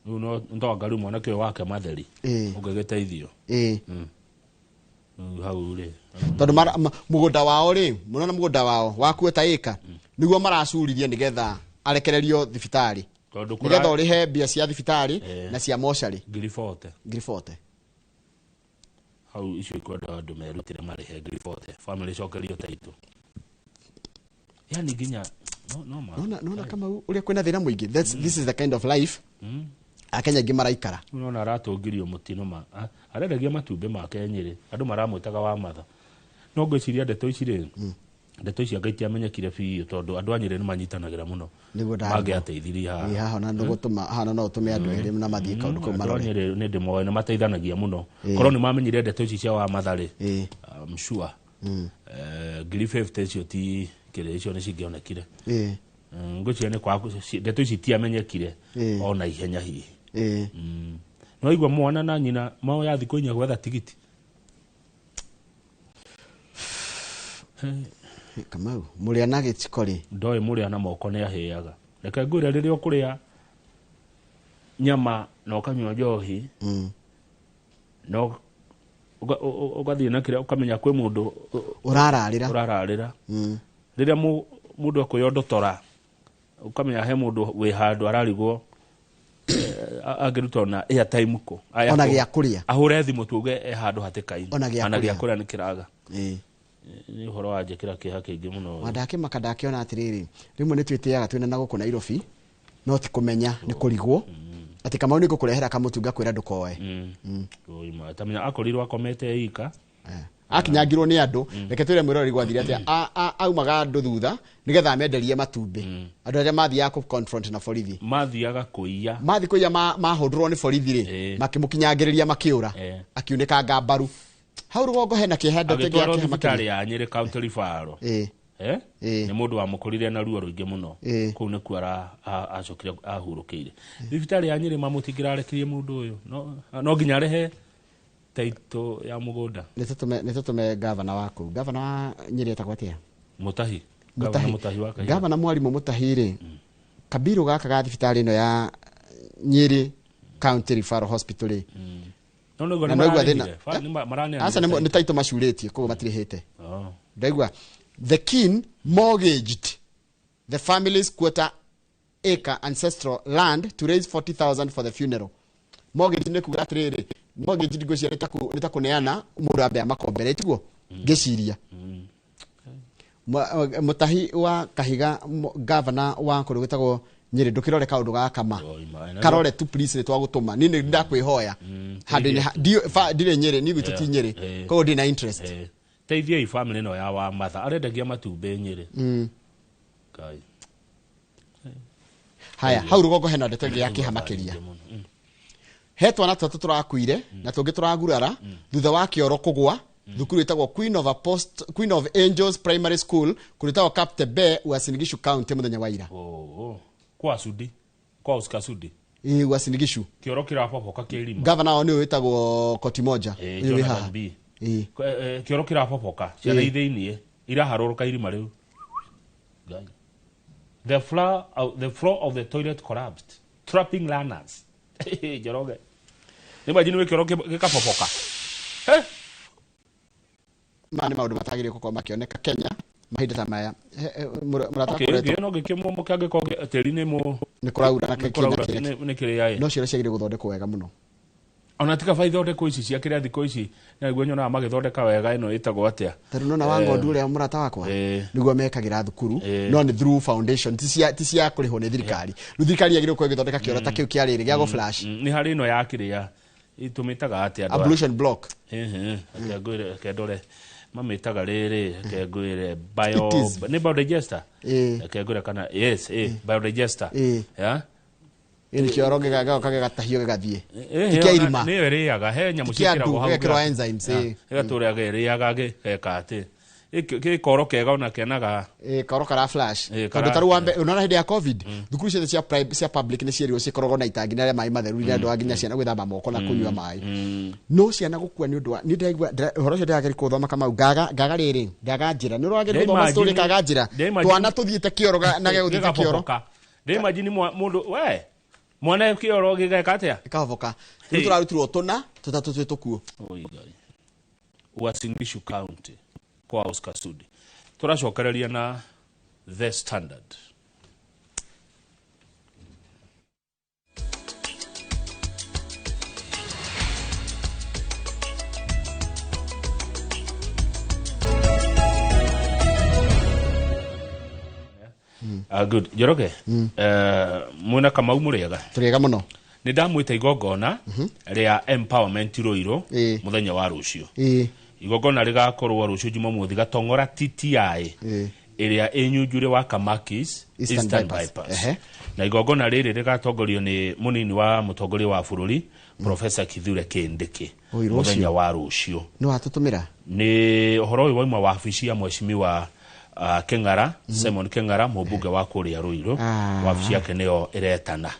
Rĩu no ntonga rĩu mwanake ũyũ wake matheri ũngĩgĩteithio. Rĩu hau rĩ
Tondũ mũgũnda wao rĩ, mũnona mũgũnda wao wakuo ta ĩka nĩguo maracuririe nĩgetha arekererio thibitarĩ,
tondũ
nĩgetha
kũra
ũrĩhe mbia cia thibitarĩ na cia mocarĩ.
40,000.
40,000.
Hau icio ikwenda andũ merutĩre marĩhe 40,000 family icokerio taitũ, yani nginya no ma.
Nona Kamau ũrĩa kwĩna thĩna mũingĩ. This is the kind of life Akenya aingĩ maraikara.
Nona aratũngirio mũtino ma arendagia matumbĩ make Nyĩrĩ, andũ maramwĩtaga wa matha, no ngwĩciria ndeto ici rĩ, ndeto ici anga itiamenyekire biũ tondũ andũ a Nyĩrĩ nĩ manyitanagĩra mũno.
Nĩguo ndarigwo.
Mangĩateithirie haha.
Ĩ, haha ona nĩgũtũma haha no ũtũme andũ erĩ na mathiĩ kaũndũ kau
Andũ a
marore.
Nyĩrĩ nĩ ndĩmoĩ nĩ mateithanagia mũno. Korwo nĩ mamenyire ndeto ici cia wa matha rĩ, I'm sure 50,000 icio ti kĩrĩ, icio nĩ cingĩonekire. Ngwĩciria nĩ kwaga ndeto ici itiamenyekire ona ihenya hihi. No igua mwana na nyina moya thikũ 4 gwetha tigiti.
Kamau mũrĩa na gĩciko rĩ?
Ndoĩ mũrĩa na moko nĩ ahĩaga. Reke ngwĩre, rĩrĩa ũkũrĩa nyama na ũkanyua njohi na ũgathiĩ na kĩrĩa ũkamenya kwĩ mũndũ
Ũrararĩra.
Ũrararĩra. Rĩrĩa mũndũ ekũyondotora ũkamenya he mũndũ wĩ handũ ararigwo angĩruta ona airtime kũ. Aya
Ona
kũ.
gĩa kũrĩa.
Ahũre thimũ tuge e handũ hatĩka-inĩ.
Ona gĩa
Ona gĩa
kũrĩa.
kũrĩa nĩ kĩraga. Nĩ ũhoro wa njĩkĩra kĩeha kĩingĩ mũno.
Wandakĩmaka ndakĩona atĩrĩrĩ, rĩmwe nĩ twĩtĩaga twĩna na gũkũ Nairobi no ti kũmenya nĩ kũrigwo atĩ Kamau nĩ ngũkũrehera kamũtu ngakwĩra ndũkoe.
Oi ma, tamenya akorirwo akomete ika.
Akinyangirwo nĩ andũ. Reke twĩre mwĩroreri gwathire atĩa. Aumaga andũ thutha nĩgetha amenderie matumbĩ andũ arĩa mathiaga kũ confront na borithi.
Mathiaga kũiya.
Mathi kũiya mahũndũrwo nĩ borithi rĩ, makĩmũkinyangĩrĩria makĩũra. Akiunĩkanga mbaru hau rũgongo hena kĩeha ndeto
Agĩtwarwo
gĩa kĩeha
thibitarĩ
makĩria.
ya Nyĩrĩ County Referral.
Ĩĩ.
Nĩ mũndũ wamũkorire na ruo rũingĩ mũno. Kũu nĩkuo acokire ahurũkĩire thibitarĩ ya Nyĩrĩ. Mamũtingĩrarekirie mũndũ ũyũ no nginya arehe taito ya mũgũnda.
Nĩ tũtũme gavana waku, gavana wa Nyĩrĩ etagwo atĩa?
Mũtahi. Gavana Mũtahi wa Kahiga.
Gavana mwarimũ Mũtahi rĩ, Kabiru gaka ga thibitarĩ ĩno ya Nyeri County Referral Hospital rĩ.
No nĩguo
Na
nĩ
naigua thĩna.
mararĩhire. Maraneanire
Aca nĩ
title.
nĩ taito macurĩtie koguo matirĩhĩte.
Oh.
Ndaigua the king mortgaged the family's quarter acre ancestral land to raise 40,000 for the funeral. Mortgage nĩ kuga atĩrĩrĩ, mortgage ngwĩciria nĩ ta kũneana mũndũ ambe amakombere tiguo ngĩciria. Mũtahi wa Kahiga governor wa kũndũ gwĩtagwo Nyeri ndũkĩrore kaũndũ gaka ma.
Oi, ma,
Karore tu please nĩ twagũtũma niĩ nĩ ndakwĩhoya handũ-inĩ ndirĩ Nyeri niĩ gwitũ ti Nyeri koguo ndĩ na interest.
Teithiai family ĩno ya wa Martha arendagia matumbĩ Nyeri. Ngai.
Haya hau rũgongo hena ndeto ĩngĩ ya kĩeha makĩria. He twana tũtatũ tũrakuire na tũngĩ tũragurara thutha wa kĩoro kũgwa thukuru ĩtagwo Queen of Angels Primary School kũrĩa ĩtagwo Kaptebe Uasin Gishu County mũthenya wa ira.
Oh, oh. Kwa Sudi. Kwa Oscar Sudi.
Ĩĩ Uasin Gishu.
Kĩoro kĩraboboka kĩrima.
Gavana wao nĩwe wĩtagwo Kotimoja ũyũ wĩ
Jonathan
haha.
B.
Ĩĩ.
Kĩoro kĩraboboka ciana ithĩiniĩ iraharũrũka irima rĩu. Ngai. The floor of the toilet collapsed, trapping learners. Njoroge. Nĩ imagine wĩ kĩoro gĩkaboboka.
Maya nĩ maũndũ matagĩrĩire gũkorwo makĩoneka Kenya mahinda ta maya. Mũrata
Okay,
akoretwo
gĩ no gĩkĩmomoke angĩkorwo tĩri nĩ mũ
nĩ kũraura na
nĩ kũraura
kĩna kĩna.
nĩ kĩrĩa ĩ.
No cioro ciagĩrĩire gũthondekwo wega mũno.
Ona tiga ithondekwo ici cia kĩrĩa thikũ ici nĩguo nyonaga magĩthondeka wega ĩno ĩtagwo atĩa.
Tondũ nona wa ng'ondu ũrĩa mũrata wakwa nĩguo mekagĩra thukuru no nĩ through foundation ti cia kũrĩhwo nĩ thirikari. Rĩu thirikari yagĩrĩirwo gũkorwo ĩgĩthondeka kĩoro ta kĩu kĩa rĩrĩ gĩa gũ flash.
Nĩ harĩ ĩno ya kĩrĩa ĩtũmĩtaga atĩa andũ aya?
Ablution block.
Reke ngwĩre, reke ndore mamĩtaga rĩrĩ, reke ngwĩre bio,
It is.
nĩ biodigester? Reke ngwĩre kana yes, biodigester. Yeah?
Ĩ nĩ kĩoro gĩgoka gĩgatahio gĩgathiĩ. Ti kĩa irima.
Nĩyo ĩrĩaga, he nyamũ
Ti kĩa
ciĩkĩragwo
andũ,
hau
gĩgekĩrwo enzymes,
Gĩgatũra gĩrĩaga gĩgeka atĩ. Gĩkoro kega ona kenaga.
Koro kara flash. Tondũ ta rĩu wambe unaona hĩndĩ ya COVID thukuru ciothe cia private cia public nĩ cierirwo cikoragwo na itangi na arĩa maĩ matheru nĩ andũ a nginya ciana gwĩthamba moko na kũnyua maĩ. No ciana gũkua nĩ ũndũ wa nĩ ndĩraigua ũhoro ũcio ndĩrageria kũũthoma Kamau ngaga rĩrĩ ngaga njĩra nĩ ũrageria gũthoma story kaga njĩra twana tũthiĩte kĩoro na gĩgũthiĩte kĩoro
Gĩgaboboka. Ndĩimagine mũndũ we mwana kĩoro gĩgeka atĩa?
Gĩkaboboka. Rĩu tũrarutirwo tũna tũtatũ twĩ tũkuũ.
Oi Ngai. Uasin Gishu County kwa Oscar Sudi. Tũracokereria na The Standard. Good. Njoroge, mwena Kamau mũrĩega?
Tũrĩega mũno.
Nĩ ndamwĩta igongona rĩa empowerment Ruiru mũthenya wa rũciũ. Igongona rĩgakorwo rũciũ Jumamothi Gatong'ora TTI ĩrĩa ĩ Nyunjurĩ wa Kamakis
Eastern Bypass.
Na igongona rĩrĩ rĩgatongorio nĩ mũnini wa mũtongoria wa bũrũri Professor Kithure Kindiki
Oi, rũciũ.
mũthenya wa rũciũ.
Nĩ watũtũmĩra?
Nĩ ũhoro ũyũ wauma wabici ya mheshimiwa Keng'ara, Simon Keng'ara mũmbunge wa kũrĩa Ruiru. Wabici yake nĩyo ĩretana.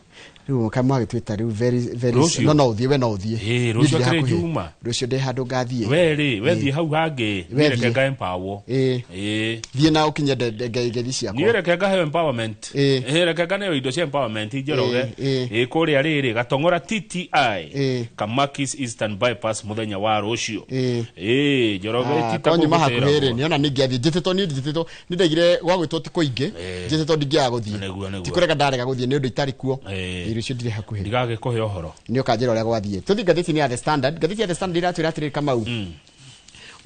Rĩu kamwe agĩtwĩta rĩu very very
Rũciũ.
no ũthiĩ we no ũthiĩ.
Ĩĩ,
Niĩ
rũciũ
ndirĩ
akĩrĩ
hakuhĩ.
Juma.
Rũciũ ndĩ handũ ngathiĩ.
We rĩ, we thiĩ hau hangĩ,
We
niĩ reke
thiĩ.
nga empower. Ĩĩ.
Thiĩ na ũkinye ngeithi ciakwa.
Niĩ reke ngaheo empowerment. Ĩĩ, reke nganeo indo cia empowerment Njoroge. Ĩĩ, kũrĩa rĩrĩ Gatong'ora TTI Kamakis Eastern Bypass mũthenya wa rũciũ. Ĩĩ, Njoroge ti ta
Ko nyuma
kũngĩtĩra
hakuhĩ rĩ
ũguo.
nĩona ningĩathiĩ njĩtĩtwo niĩ njĩtĩtwo nĩ ndaigire gwa gwĩtwo ti kũingĩ njĩtĩtwo ndingĩaga gũthiĩ. Ti kũrega ndarega gũthiĩ nĩ ũndũ itarĩ kuo. Rũciũ ndirĩ hakuhĩ.
Ndigagĩkũhe ũhoro.
Nĩ ũkanjĩra ũrĩa gwathiĩ. Tũthiĩ ngathĩti-inĩ ya The Standard. Ngathĩti ya The Standard ĩratwĩra atĩrĩrĩ Kamau.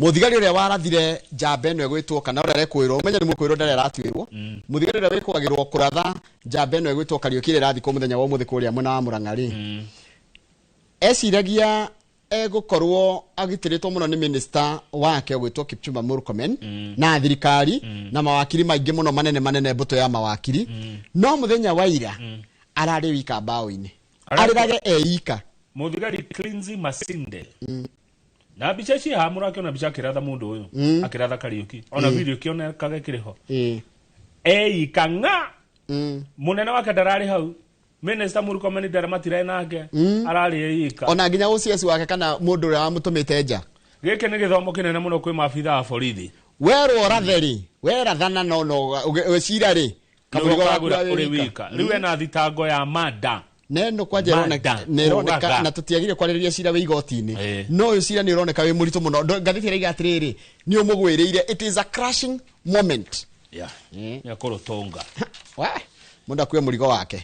Mũthigari ũrĩa warathire njamba ĩno ĩgwĩtwo kana ũrĩa arekwĩrwo ũmenye nĩ mũkwĩrwo ndarĩa aratuĩrwo. Mũthigari ũrĩa wĩkwagĩrwo kũratha njamba ĩno ĩgwĩtwo Kariũki ĩrĩa ĩrathikwo mũthenya wa ũmũthĩ kũrĩa mwena wa Mũrang'a rĩ. Eciragia egũkorwo agitĩrĩtwo mũno nĩ minister wake ũgwĩtwo Kipchumba Murkomen na thirikari na mawakiri maingĩ mũno manene manene mbũtũ ya mawakiri. No mũthenya wa ira ararĩ wika mbaũ-inĩ. Arĩrage eika.
Mũthigari Cleansy Masinde. Na mbica ici haha mũrakĩona mbica akĩratha mũndũ ũyũ. Akĩratha Kariũki. Ona video kĩonekaga kĩrĩ ho. Eika ng'a. Mũnene wake ndararĩ hau. Minister Murkomen ndaramatire nake. Ararĩ eika.
Ona nginya OCS wake kana mũndũ ũrĩa wamũtũmĩte nja.
Gĩkĩ nĩ gĩthomo kĩnene mũno kwĩ maabitha a borithi.
Werwo ũrathe rĩ, werathana no ũgĩcira rĩ, Kamũrigo
ũkagũra
waku wĩ
ũrĩ
wika.
wika. Rĩu ena thitango ya mada.
Neno kwanja
Mada,
nä ĩroneka
kũraga.
na tũtiagire kwarĩrĩria cira wĩ igoti-inĩ. No ũyũ cira nĩ ũroneka wĩ mũritũ mũno. Ngathĩti ĩraiga atĩrĩrĩ, nĩ ũmũgwĩrĩire, it is a crushing moment.
Yeah. Nĩ akũrũtũnga.
We, mũndũ akue mũrigo wake.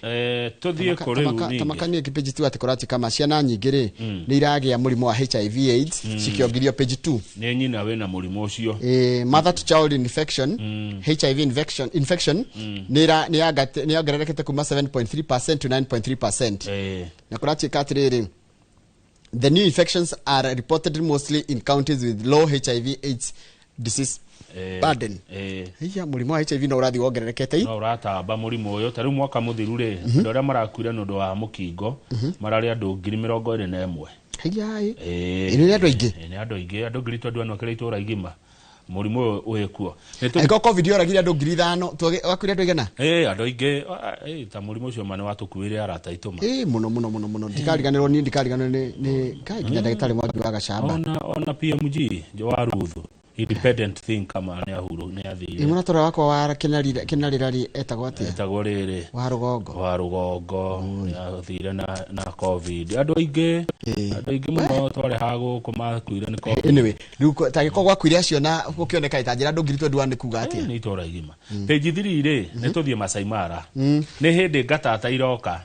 Tũthiĩ kũ rĩu ningĩ?
Tamakanie page 2 atĩ kũrati kama ciana nyingĩ rĩ nĩ iragĩa mũrimũ wa HIV AIDS cikĩongithio, page 2.
Nĩ nyina wĩna mũrimũ ũcio.
Mother to child infection, HIV infection nĩ yongererekete kuma 7.3% to 9.3%. Na kũratuĩka atĩrĩrĩ, the new infections are reported mostly in counties with low HIV AIDS disease burden. Hiya, mũrimũ wa HIV no ũrathiĩ wongererekete i.
No ũratamba mũrimũ ũyũ. Ta rĩu mwaka mũthiru rĩ, andũ arĩa marakuire nĩ ũndũ wa mũkingo mararĩ andũ 21,000.
Hiya ĩ. Ĩno nĩ andũ aingĩ.
Nĩ andũ aingĩ, andũ 21,000 kĩrĩa itũra igima mũrimũ ũyũ wĩkuo.
Angĩkorwo COVID yoragire andũ 5,000, wakuire andũ aigana?
Andũ aingĩ. Ta mũrimũ ũcio ma nĩ watũkuĩre arata aitũ ma.
Ĩ, mũno mũno mũno mũno. Ndikariganĩrwo niĩ, ndikariganĩrwo nĩ kai nginya ndagĩtarĩ Mwangi wa Gacamba.
Ona PMG wa Ruthu, independent think kama nĩ ahuru nĩ athire.
Ĩ, mũratũra wakwa wa Kĩnarĩra rĩ, etagwo atĩa?
Etagwo rĩrĩ?
Wa rũgongo.
Wa rũgongo nĩ athire na COVID. Andũ aingĩ, andũ aingĩ mũno twarĩ gũkũ makuire nĩ COVID.
Anyway, rĩu tangĩkorwo gwakuire acio na gũkĩoneka itanjĩra andũ 21,000 nĩ kuga atĩa?
Nĩ itũra igima. Page 3 rĩ, nĩ tũthiĩ Masai Mara. Nĩ hĩndĩ ngatata iroka.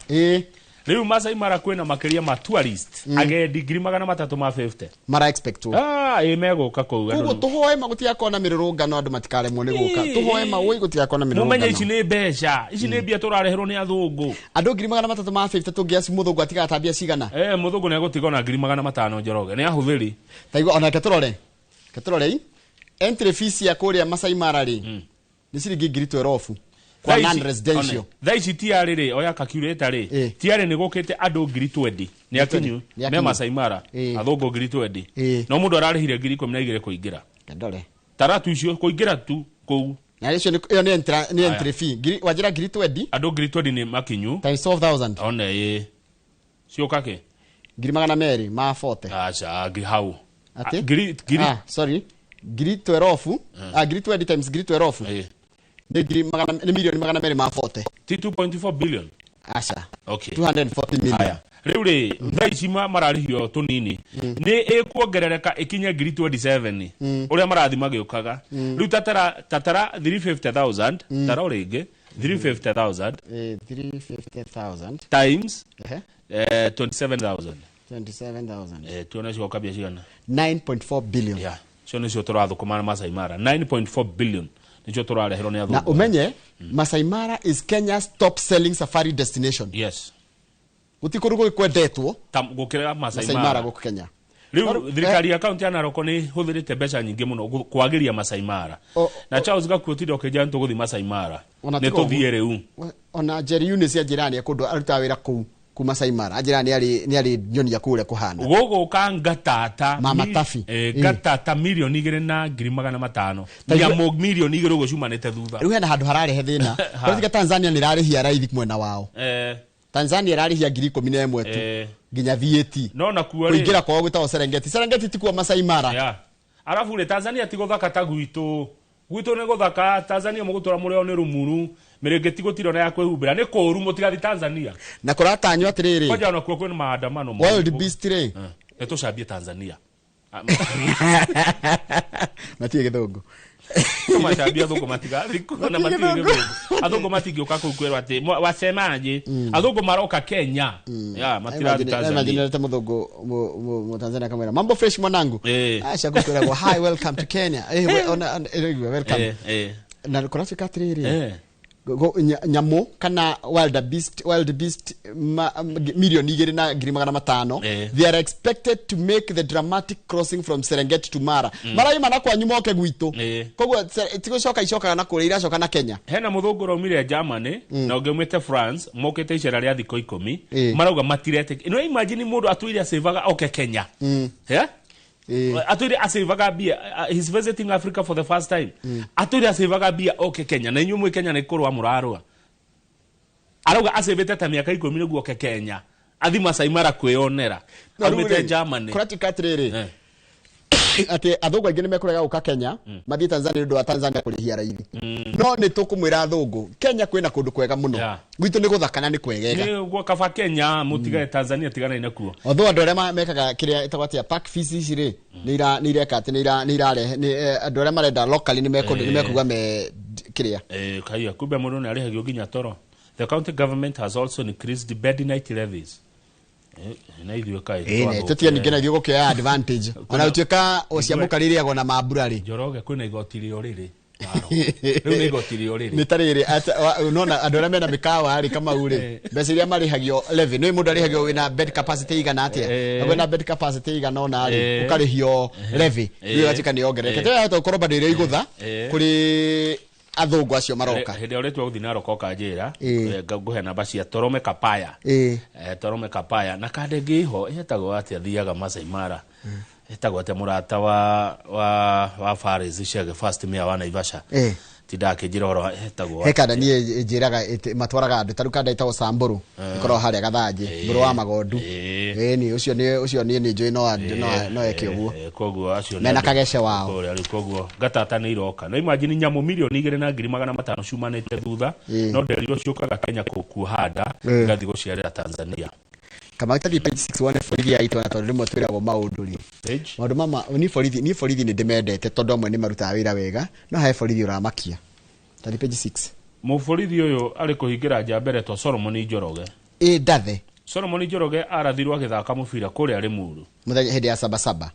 Rĩu Masai Mara kwĩna makĩria ma tourist, agendi 350,000.
Mara expect
Ah, ĩ, megũka kũu
koguo
andũ.
tũhoe ma gũtigakorwo na mĩrũrũngano, andũ matikaremwo nĩ gũka. Tũhoe ma woi gũtigakorwo na
Mũmenye ici
mĩrũrũngano.
nĩ mbeca, ici nĩ mbia tũrareherwo nĩ athũngũ.
Andũ 350,000, tũngĩaci mũthũngũ atigatambia cigana?
Mũthũngũ nĩ egũtiga ona 500,000, Njoroge nĩ ahũthĩri.
Taigua ona reke tũrore entry fees ya kũrĩa Masai Mara rĩ nĩ ciringi 12,000 kwa non residential.
Thaa ici tiarĩ rĩ, oya calculator rĩ, tiarĩ nĩ gũkĩte andũ 20,000 nĩ akinyu
Nĩ
me
akinyu.
Masai Mara. Athũngũ 20,000. No mũndũ ararĩhire 12,000 kũingĩra.
Ndore.
Taratu icio kũingĩra tu kũu.
Na icio ĩyo nĩ entry fee. Ngiri wanjĩra 20,000.
Andũ 20,000 nĩ makinyu.
Times 12,000.
One ĩ ciũka kĩ?
240,000.
Aca, hau.
Atĩ?
Ah, ngiri ngiri
Ah, sorry, 12,000, ah, 20,000 times 12,000 nĩ ngiri magana nĩ 240,000,000.
Ti 2.4 billion?
Aca.
Okay.
240 million.
Haya, rĩu rĩ, thaa ici mararĩhio tũnini, nĩ ĩkuongerereka ĩkinye 27,000 ũrĩa marathi magĩũkaga. Rĩu tatara tatara 350,000, tara o rĩngĩ 350,000.
350,000.
Times 27,000.
27,000.
Tuone cioka mbia cigana.
9.4 billion.
Yeah, cio nĩcio tũrathũkũma na Masai Mara, 9.4 billion nĩcio tũrareherwo nĩ
Na
athũngũ.
umenye Masai Mara is Kenya's top selling safari destination. Guti kũndũ gũgĩkwendetwo
Ta gũkĩra Masai
Masai Mara
Mara
gũkũ Kenya.
Rĩu thirikari ya kaunti ya Narok nĩ hũthĩrĩte mbeca nyingĩ mũno kwagĩria Masai Mara. Na Charles Gakuo tinda ũkĩnjĩra nĩ tũgũthiĩ Masai Mara.
Ona
Nĩ
tiga ũguo.
tũthiĩ rĩu.
Ona Jerry Eunice anjĩra nĩ kũndũ arutaga wĩra kũu ku Masai Mara, anjĩra nĩ arĩ nyonia kũrĩa kũhana.
Gũgũka ngatata
Mama Tafi.
Ngatata 2,500,000. Nyamũ 2 million ũguo ciumanĩte thutha.
Rĩu hena handũ hararehe thĩna. Kũratiga Tanzania nĩ ĩrarĩhia raithi mwena wao. Tanzania ĩrarĩhia 11,000 tu nginya VAT
no nakuo rĩ
kũingĩra kwao gwĩtagwo Serengeti. Serengeti ti kuo Masai Mara.
Yeah. Arabu rĩ, Tanzania ti gũthaka ta gwitũ. Gwitũ nĩ gũthaka, Tanzania mũgũtũra mũrĩo nĩ rũmuru, mĩrĩngĩti gũtirĩ ona ya kwĩhumbĩra, nĩ kũũru, mũtigathi Tanzania.
Na kũratanywo atĩrĩrĩ,
kwanja onakuo kwĩna maandamano.
Wild beast rĩ.
Nĩ tũcambie Tanzania.
Matirĩ gĩthũngũ.
Tũmacambia athũngũ matigathi kuo na
Matirĩ
matirĩ
gĩthũngũ.
gĩthũngũ. Athũngũ matingĩũka kũu kwĩrwo atĩ wasemaje, athũngũ maroka Kenya ya matirathi Tanzania.
Imagine mũthũngũ Mũtanzania kamwĩra, "Mambo fresh mwanangu." Aca, gũkwĩragwo, "Hi, welcome to Kenya." Ona welcome. Na kũratuĩka atĩrĩrĩ, nyamũ kana wild beast 2,500,000 they are expected to make the dramatic crossing from Serengeti to Mara. Maraima na kwanyu moke gwitũ. Koguo tigũcoka icokaga na kũrĩa iracoka na Kenya.
Hena mũthũngũ ũraumire Germany na ũngĩ umĩte France, mokĩte icera rĩa thikũ 10. Marauga matiretĩkia. No imagine mũndũ atũire acĩvaga oke Kenya. Yeah? Atũire acĩvaga mbia, he's visiting Africa for the first time, atũire acĩvaga mbia oke Kenya, na inyuĩ mwĩ Kenya nĩ kũrũa mũrarũa. Arauga acĩvĩte ta mĩaka 10 nĩguo oke Kenya athi Masai Mara kwĩyonera.
Na rĩu
Aumĩte
rĩ,
Germany.
Kũratuĩka atĩrĩrĩ, Atĩ athũngũ aingĩ nĩ mekũrega gũka Kenya mathiĩ Tanzania nĩ ũndũ wa Tanzania kũrĩhia raithi. No nĩ tũkũmwĩra athũngũ, Kenya kwĩna kũndũ kwega mũno. Gwitũ nĩ gũthaka na nĩ kwegega.
Nĩ gwa kaba Kenya, mũtigane Tanzania, tiganai nakuo.
Although andũ arĩa mekaga kĩrĩa ĩtagwo atĩa, park fees ici rĩ, nĩ ireka atĩ nĩ irarehe nĩ andũ arĩa marenda locally nĩ mekuga me kĩrĩa.
Kaiya kumbe mũndũ nĩ arĩhagio nginya toro. The county government has also increased bed night levies. Na ithuĩ kaĩ
Ĩĩ, tũtige ningĩ na ithuĩ gũkĩoya advantage ona gũtuĩka cia mũkari irĩagwo na mambura rĩ.
Njoroge, kwĩna igoti rĩa ũrĩrĩ. Rĩu nĩ igoti rĩa ũrĩrĩ.
Nĩ ta rĩrĩ nona andũ arĩa mena mĩkawa rĩ, Kamau rĩ, mbeca iria marĩhagio levy, nĩ mũndũ arĩhagio wĩna bed capacity igana atĩa, na wĩna bed capacity igana ũna rĩ, ũkarĩhio levy rĩu ĩgatuĩka nĩ yongererekete. Yahota gũkorwo bado ĩrĩ igũtha kũrĩ athũngũ acio maroka.
Hĩndĩ ĩrĩa ũrĩtua gũthiĩ Narok ũkanjĩra. Ngũhe namba cia Torome Kapaya. Torome Kapaya na kanda ĩngĩ ĩho ĩhetagwo atĩa, thiaga Masai Mara, ĩtagwo atĩa, mũrata wa Faris Chege, first mayor wa Naivasha, tinda akĩnjĩra ũhoro ĩhetagwo.
He kanda niĩ njĩraga matwaraga andũ tarĩu kanda ĩtagwo Samburu, ĩkoragwo harĩa Gathanjĩ, mbũrũ wa Magondu. Ĩni ũcio nĩ ũcio niĩ nĩ njũĩ no eke ũguo.
Koguo acio nĩ
Mena
andũ
kagece wao.
Kũrĩa rĩu koguo ngatata nĩ iroka. No imagine nyamũ 2,500,000 ciumanĩte thutha, no nderirwo ciũkaga Kenya kuoha nda, igathiĩ gũciarĩra Tanzania.
Kamau, tathiĩ page 6 wone borithi ya itwana, tondũ rĩmwe twĩragwo maũndũ rĩ.
Page?
Maũndũ mama niĩ borithi nĩ ndĩmendete tondũ amwe nĩ marutaga wĩra wega, no he borithi ũramakia. Tathiĩ page 6.
Mũborithi ũyũ arĩ kũhingĩra nja mbere to Solomon Njoroge.
Ĩ ndathe.
Solomon Njoroge arathirwo agĩthaka mũbira kũrĩa Limuru.
Mũthenya hĩndĩ ya sabasaba.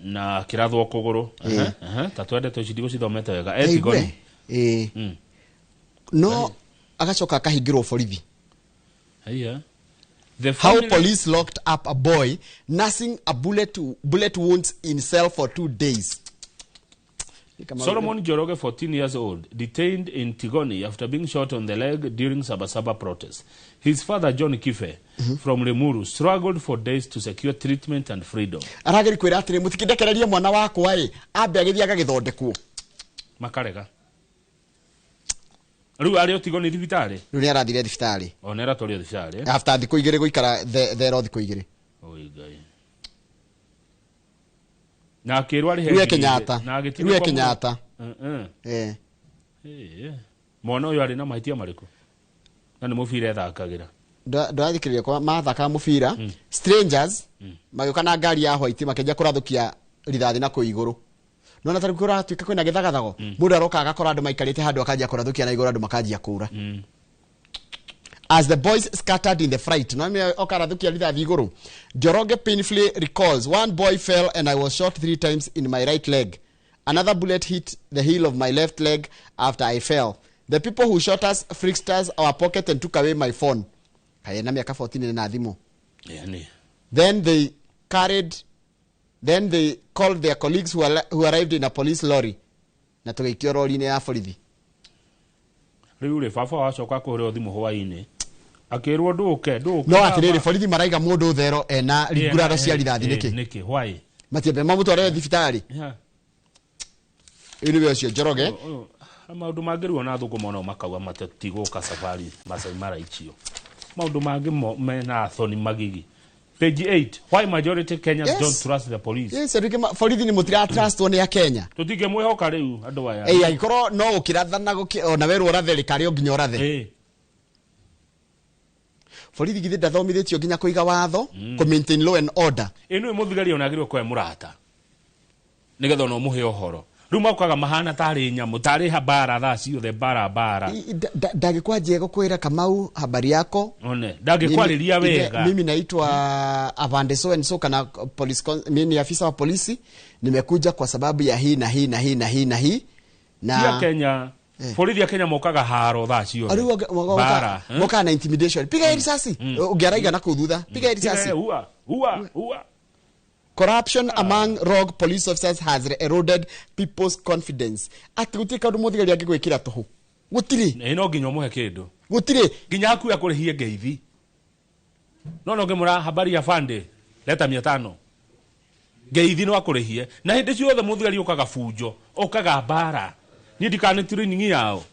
Na kĩrathwo kũgũrũ. Ehe, ehe, ta twende ici ndigũcithomete wega. Etigoni.
Ĩ no agacoka akahingĩrwo borithi.
Haiya. The
How
family-
police locked up a boy nursing a bullet wounds in cell for 2 days.
Solomon Njoroge, 14 years old, detained in Tigoni after being shot on the leg during Sabasaba protest. His father, John Kife, from Limuru, struggled for days to secure treatment and freedom.
Arageri kwĩra atĩrĩ, mũtikĩndekererie mwana wakwa ĩ ambe agĩthiĩ agagĩthondekwo.
Makarega. Rĩu arĩ o Tigoni thibitarĩ?
Rĩu nĩ arathire thibitarĩ.
O nĩ aratwario thibitarĩ.
After thikũ 2 gũikara thero thikũ 2.
Oi Ngai. Na akĩrwo arĩhe
Rĩu e
ngiri
Kenyatta.
igĩrĩ. Na
Rĩu e
agĩtindĩkwo
Kenyatta.
Mwana ũyũ arĩ na mahĩtia marĩkũ? Na nĩ mũbira ethakagĩra.
Ndũrathikĩrĩria kwa mathakaga mũbira, strangers magĩũka na ngari ya white makĩanjia kũrathũkia rithathi na kũu igũrũ. Nona tarĩu kũratuĩka kwĩna gĩthagathago, mũndũ aroka agakora andũ maikarĩte handũ akanjia kũrathũkia na igũrũ, andũ makanjia kũra as the boys scattered in the fright. No okarathũkia rithathi igũrũ. Njoroge painfully recalls, "One boy fell and I was shot three times in my right leg. Another bullet hit the heel of my left leg after I fell. The people who shot us frisked us our pocket and took away my phone." Kaĩ na mĩaka 14 na thimũ?
Yani.
Then they called their colleagues who arrived in a police lorry, na tũgĩikio rori-inĩ ya borithi.
Rĩu rĩ, baba wacoka kũhũrĩrwo thimũ hwaĩ-inĩ akĩrwo ndũke ndũke.
No atĩrĩrĩ, borithi maraiga mũndũ thero ena nguraro cia rithathi nĩkĩ?
Nĩkĩ, why?
Matiambe mamũtware thibitarĩ. Rĩu nĩwe ũcio Njoroge.
Ũyũ, maũndũ mangĩ rĩu ona thũkũ mona makauga matigũka safari Masai Mara icio, maũndũ mangĩ mena thoni magigi. Page 8, why majority Kenyans don't trust the police.
Yes, andũ aingĩ borithi nĩ mũtira trustwo nĩ a Kenya.
Tũtingĩmwĩhoka rĩu andũ aya.
Ĩ angĩkorwo no ũkĩrathana ona werwo ũrathe rĩ, karĩ o nginya ũrathe. Borithi githĩ ndathomithĩtio nginya kũiga watho, kũ maintain law and order?
Ĩno mũthigari ona agĩrĩirwo kũhe mũrata nĩgetha ona ũmũhe ũhoro. Rĩu mokaga mahana tarĩ nyamũ, tarĩ mbara thaa ciothe, mbara mbara.
Ndangĩkwanjia gũkwĩra, "Kamau, habari yako?"
One ndangĩkwarĩria wega.
"Mimi naitwa afande so and so kana police mimi ni afisa wa polisi, nimekuja kwa sababu ya hii na hii na hii na hii na hii."
Cia
Na
Kenya, borithi a Kenya mokaga haro thaa ciothe.
Rĩu
Mbara, eh?
mokaga na intimidation, piga risasi, ũngĩaraiga na kũu thutha, piga risasi.
Ua ua ua.
Corruption among rogue police officers has eroded people's confidence. Atĩ gũtirĩ kaũndũ mũthigari angĩgwĩkĩra tũhũ, gũtirĩ.
Ĩ no nginya ũmũhe kĩndũ.
Gũtirĩ.
Nginya aku akũrĩhie ngeithi, no ngĩmũra, "Habari ya fande, leta 500," ngeithi no akũrĩhie. Na hĩndĩ ciothe mũthigari ũkaga bunjo, ũkaga mbara. Niĩ ndikana training yao.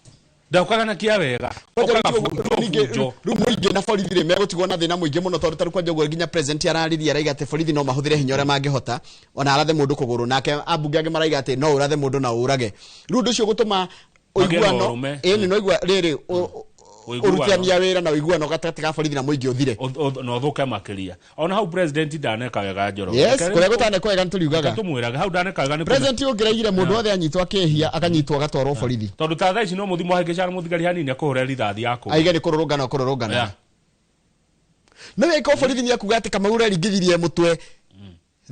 Ndaukaga na kia wega. Okaga bunjo bunjo.
Rĩu mũingĩ na borithi rĩ, megũtigwo na thĩna mũingĩ mũno, tondũ tarĩu kwanja ũguo nginya president araririe, araiga atĩ borithi no mahũthĩre hinya ũrĩa mangĩhota, ona arathe mũndũ kũgũrũ. Nake ambunge angĩ maraiga atĩ no ũrathe mũndũ na ũrage. Rĩu ũndũ ũcio gũtũma
Magĩe na
ũiguano
ũrũme.
Ĩni no igua rĩrĩ
Ũiguano.
ũrutithania wĩra na ũiguano gatagatĩ ga borithi na mũingĩ ũthire.
Na ũthũke makĩria. Ona hau president ndaneka wega, Njoroge.
Yes, kũrĩa gũtanekwo wega nĩtũriugaga.
Tũmwĩraga hau ndaneka wega nĩ
President ũngĩraigire mũndũ wothe anyitwo akĩhia akanyitwo agatwarwo borithi.
Tondũ ta thaa ici no mũthi mwahĩngĩcana mũthigari hanini akũhũre rithathi yaku.
Aige nĩ kũrũrũngana kũrũrũngana. No wĩko borithi nĩ akuga atĩ Kamau ũreringithirie mũtwe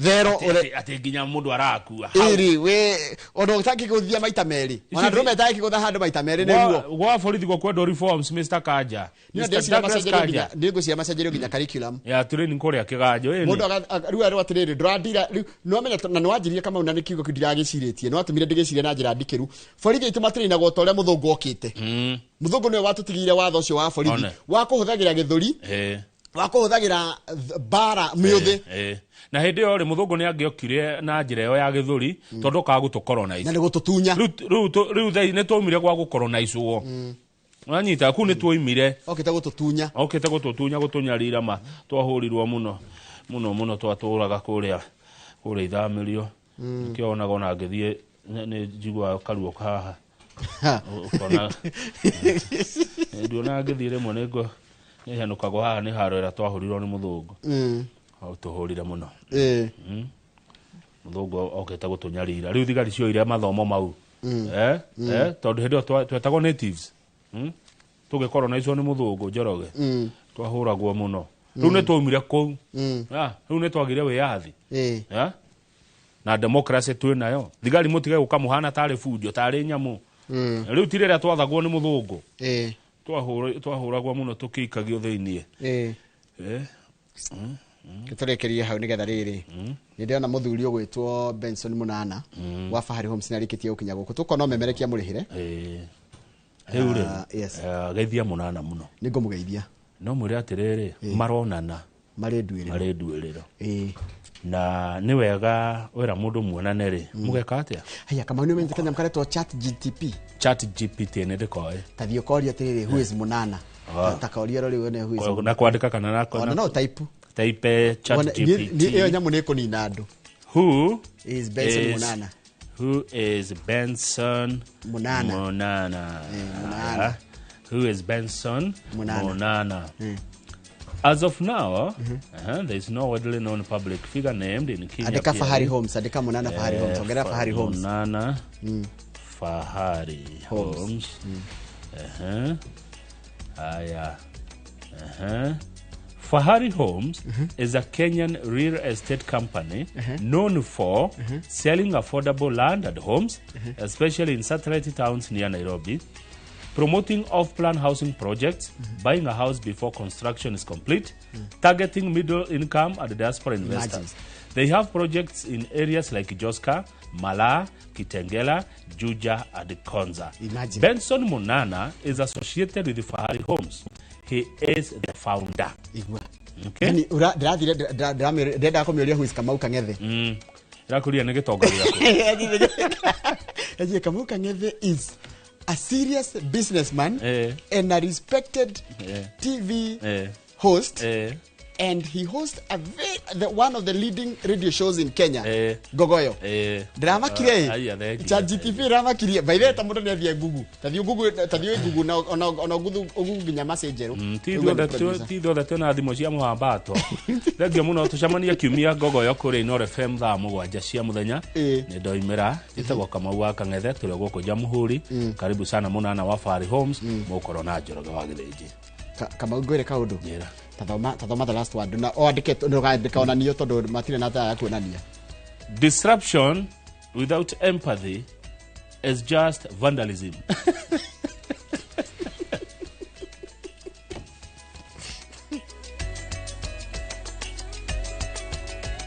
thero ũre
Atĩ nginya mũndũ arakua. Hau.
Ĩrĩ we ona ũtangĩgũthia maita merĩ, ona ndũrũme ĩtangĩgũtha handũ maita merĩ nĩ ruo.
Gwa borithi gũkwendwo reforms, Mr. Kanja.
Nĩ
Mr.
ndĩreciria
Douglas
macenjerio nginya,
Kanja.
nĩ ngwĩciria macenjerio nginya curriculum.
Ya training kũrĩa kĩganjo ĩni.
Mũndũ rĩu erwo atĩrĩrĩ, ndũrandira rĩu nĩwamenya, na nĩwanjirie, Kamau, na nĩ kiugo kĩu ndiragĩcirĩtie, nĩwatũmire ndĩgĩcirie na njĩra ndikĩru. Borithi aitũ matĩrĩinagwo ta ũrĩa mũthũngũ okĩte. Mũthũngũ nĩwe watũtigĩire watho ũcio wa borithi
One.
wa kũhũthagĩra gĩthũri, wa kũhũthagĩra mbara mĩũthĩ.
Na hĩndĩ ĩyo rĩ, mũthũngũ nĩ angĩokire na njĩra ĩyo ya gĩthũri tondũ okaga gũtũkoronize.
Na nĩ gũtũtunya.
Rĩu thaa nĩ twaumire gwa gũkoronizwo, wanyita kuu nĩ tuoimire.
Okĩte gũtũtunya.
Okĩte gũtũtunya, gũtũnyarira ma twahũrirwo mũno mũno mũno, twatũraga kũrĩa ithamĩrio. Nĩkĩo onaga ona ngĩthiĩ nĩ njiguaga karuo haha, ũkona nduonaga ngĩthiĩ rĩmwe nĩngũ nĩhenũkagwo haha nĩ haro ĩrĩa twahũrirwo nĩ mũthũngũ. Tũhũrire mũno. Mũthũngũ okĩte gũtũnyarira. Rĩu thigari cioire mathomo mau, tondũ hĩndĩ ĩyo twetagwo natives. Tũgĩkoronizwo nĩ mũthũngũ, Njoroge, twahũragwo mũno. Rĩu nĩ twaumire kũu. Ah, rĩu nĩ twagire wĩyathi. Eh? Na democracy twĩ nayo. Thigari mũtige gũka mũhana tarĩ bunjo, tarĩ nyamũ. Rĩu ti rĩrĩa twathagwo nĩ mũthũngũ. Twahũragwo mũno, tũkĩikagio thĩiniĩ. Eh?
Tũrĩkĩrie hau nĩgetha rĩrĩ nĩ ndĩrona mũthuri ũgwĩtwo Benson Munana wa Fahari Homes nĩ arĩkĩtie gũkinya gũkũ, tũkona ũmemerekia mũrĩhĩre.
Rĩu rĩ,
Ah, yes.
Geithia Mũnana mũno.
Nĩ ngũmũgeithia.
No mwĩre atĩrĩrĩ, maronana
marĩ nduĩrĩro.
Marĩ nduĩrĩro. Na nĩ wega wĩra mũndũ muonane rĩ, mũgeka atĩa?
Haya, Kamau, nĩ ũmenyete kanyamũ karetwo Chat GTP?
Chat GPT nĩ ndĩkoĩ.
Tathiĩ ũkoria atĩrĩrĩ, "Who is Munana?" Ta koria rĩu wone who is
Na kwandĩka kana na
ona no type.
Type Chat
Wone-
GPT.
Ĩyo nyamũ nĩ ĩkũnina andũ.
Who
is Benson Munana?
Who is Benson
Munana.
Munana?
Munana.
Ah, who is Benson
Munana.
Munana? As of now, there is no widely known public figure named in Kenya.
Andĩka
PRA.
Fahari Homes, andĩka Munana Fahari Homes, ongerera Fahari Homes.
Munana Fahari
Homes.
Homes. Haya. Fahari Homes is a Kenyan real estate company known for selling affordable land and homes, especially in satellite towns near Nairobi, promoting off-plan housing projects, buying a house before construction is complete, targeting middle income and diaspora investors. They have projects in areas like Joska, Mala, Kitengela, Juja, and Konza.
Imagine.
Benson Munana is associated with Fahari Homes. He is the founder.
Igua.
Okay?
Yani ndĩrathire ndĩrendaga kũmĩũria who is Kamau Kang'ethe.
Ĩrakũria nĩ gĩtonga gĩaku.
Ejie, Kamau Kang'ethe is a serious businessman and a respected TV host, and he hosts a very, the, one of the leading radio shows in Kenya, Gogoyo. Ndĩramakire.
Aya, thank you.
Chat GTP ĩramakirie. By the way, ta mũndũ nĩ athiĩ Google, tathiĩ Google, tathiĩ Google na ona ũgugu nginya message njerũ.
Ti
Ũguo nĩ
ithuothe
producer.
ti ithuothe twĩna thimũ cia mũhambato. Thengio mũno, tũcemanie kiumia Ngogoyo kũrĩa Inoro FM thaa 7 cia mũthenya. Nĩ ndoimĩra, njĩtagwo Kamau wa Kang'ethe, tũrĩ gũkũ Jamhuri. Karibu sana Mũnana wa Fahari Homes, mũkorwo na Njoroge wa Gĩthĩnji.
Kamau, ngwĩre kaũndũ.
Njĩra.
Tathoma the last word na wandĩke, ndũgandĩka onanio tondũ matirĩ na thaa ya kuonania.
Disruption without empathy is just vandalism.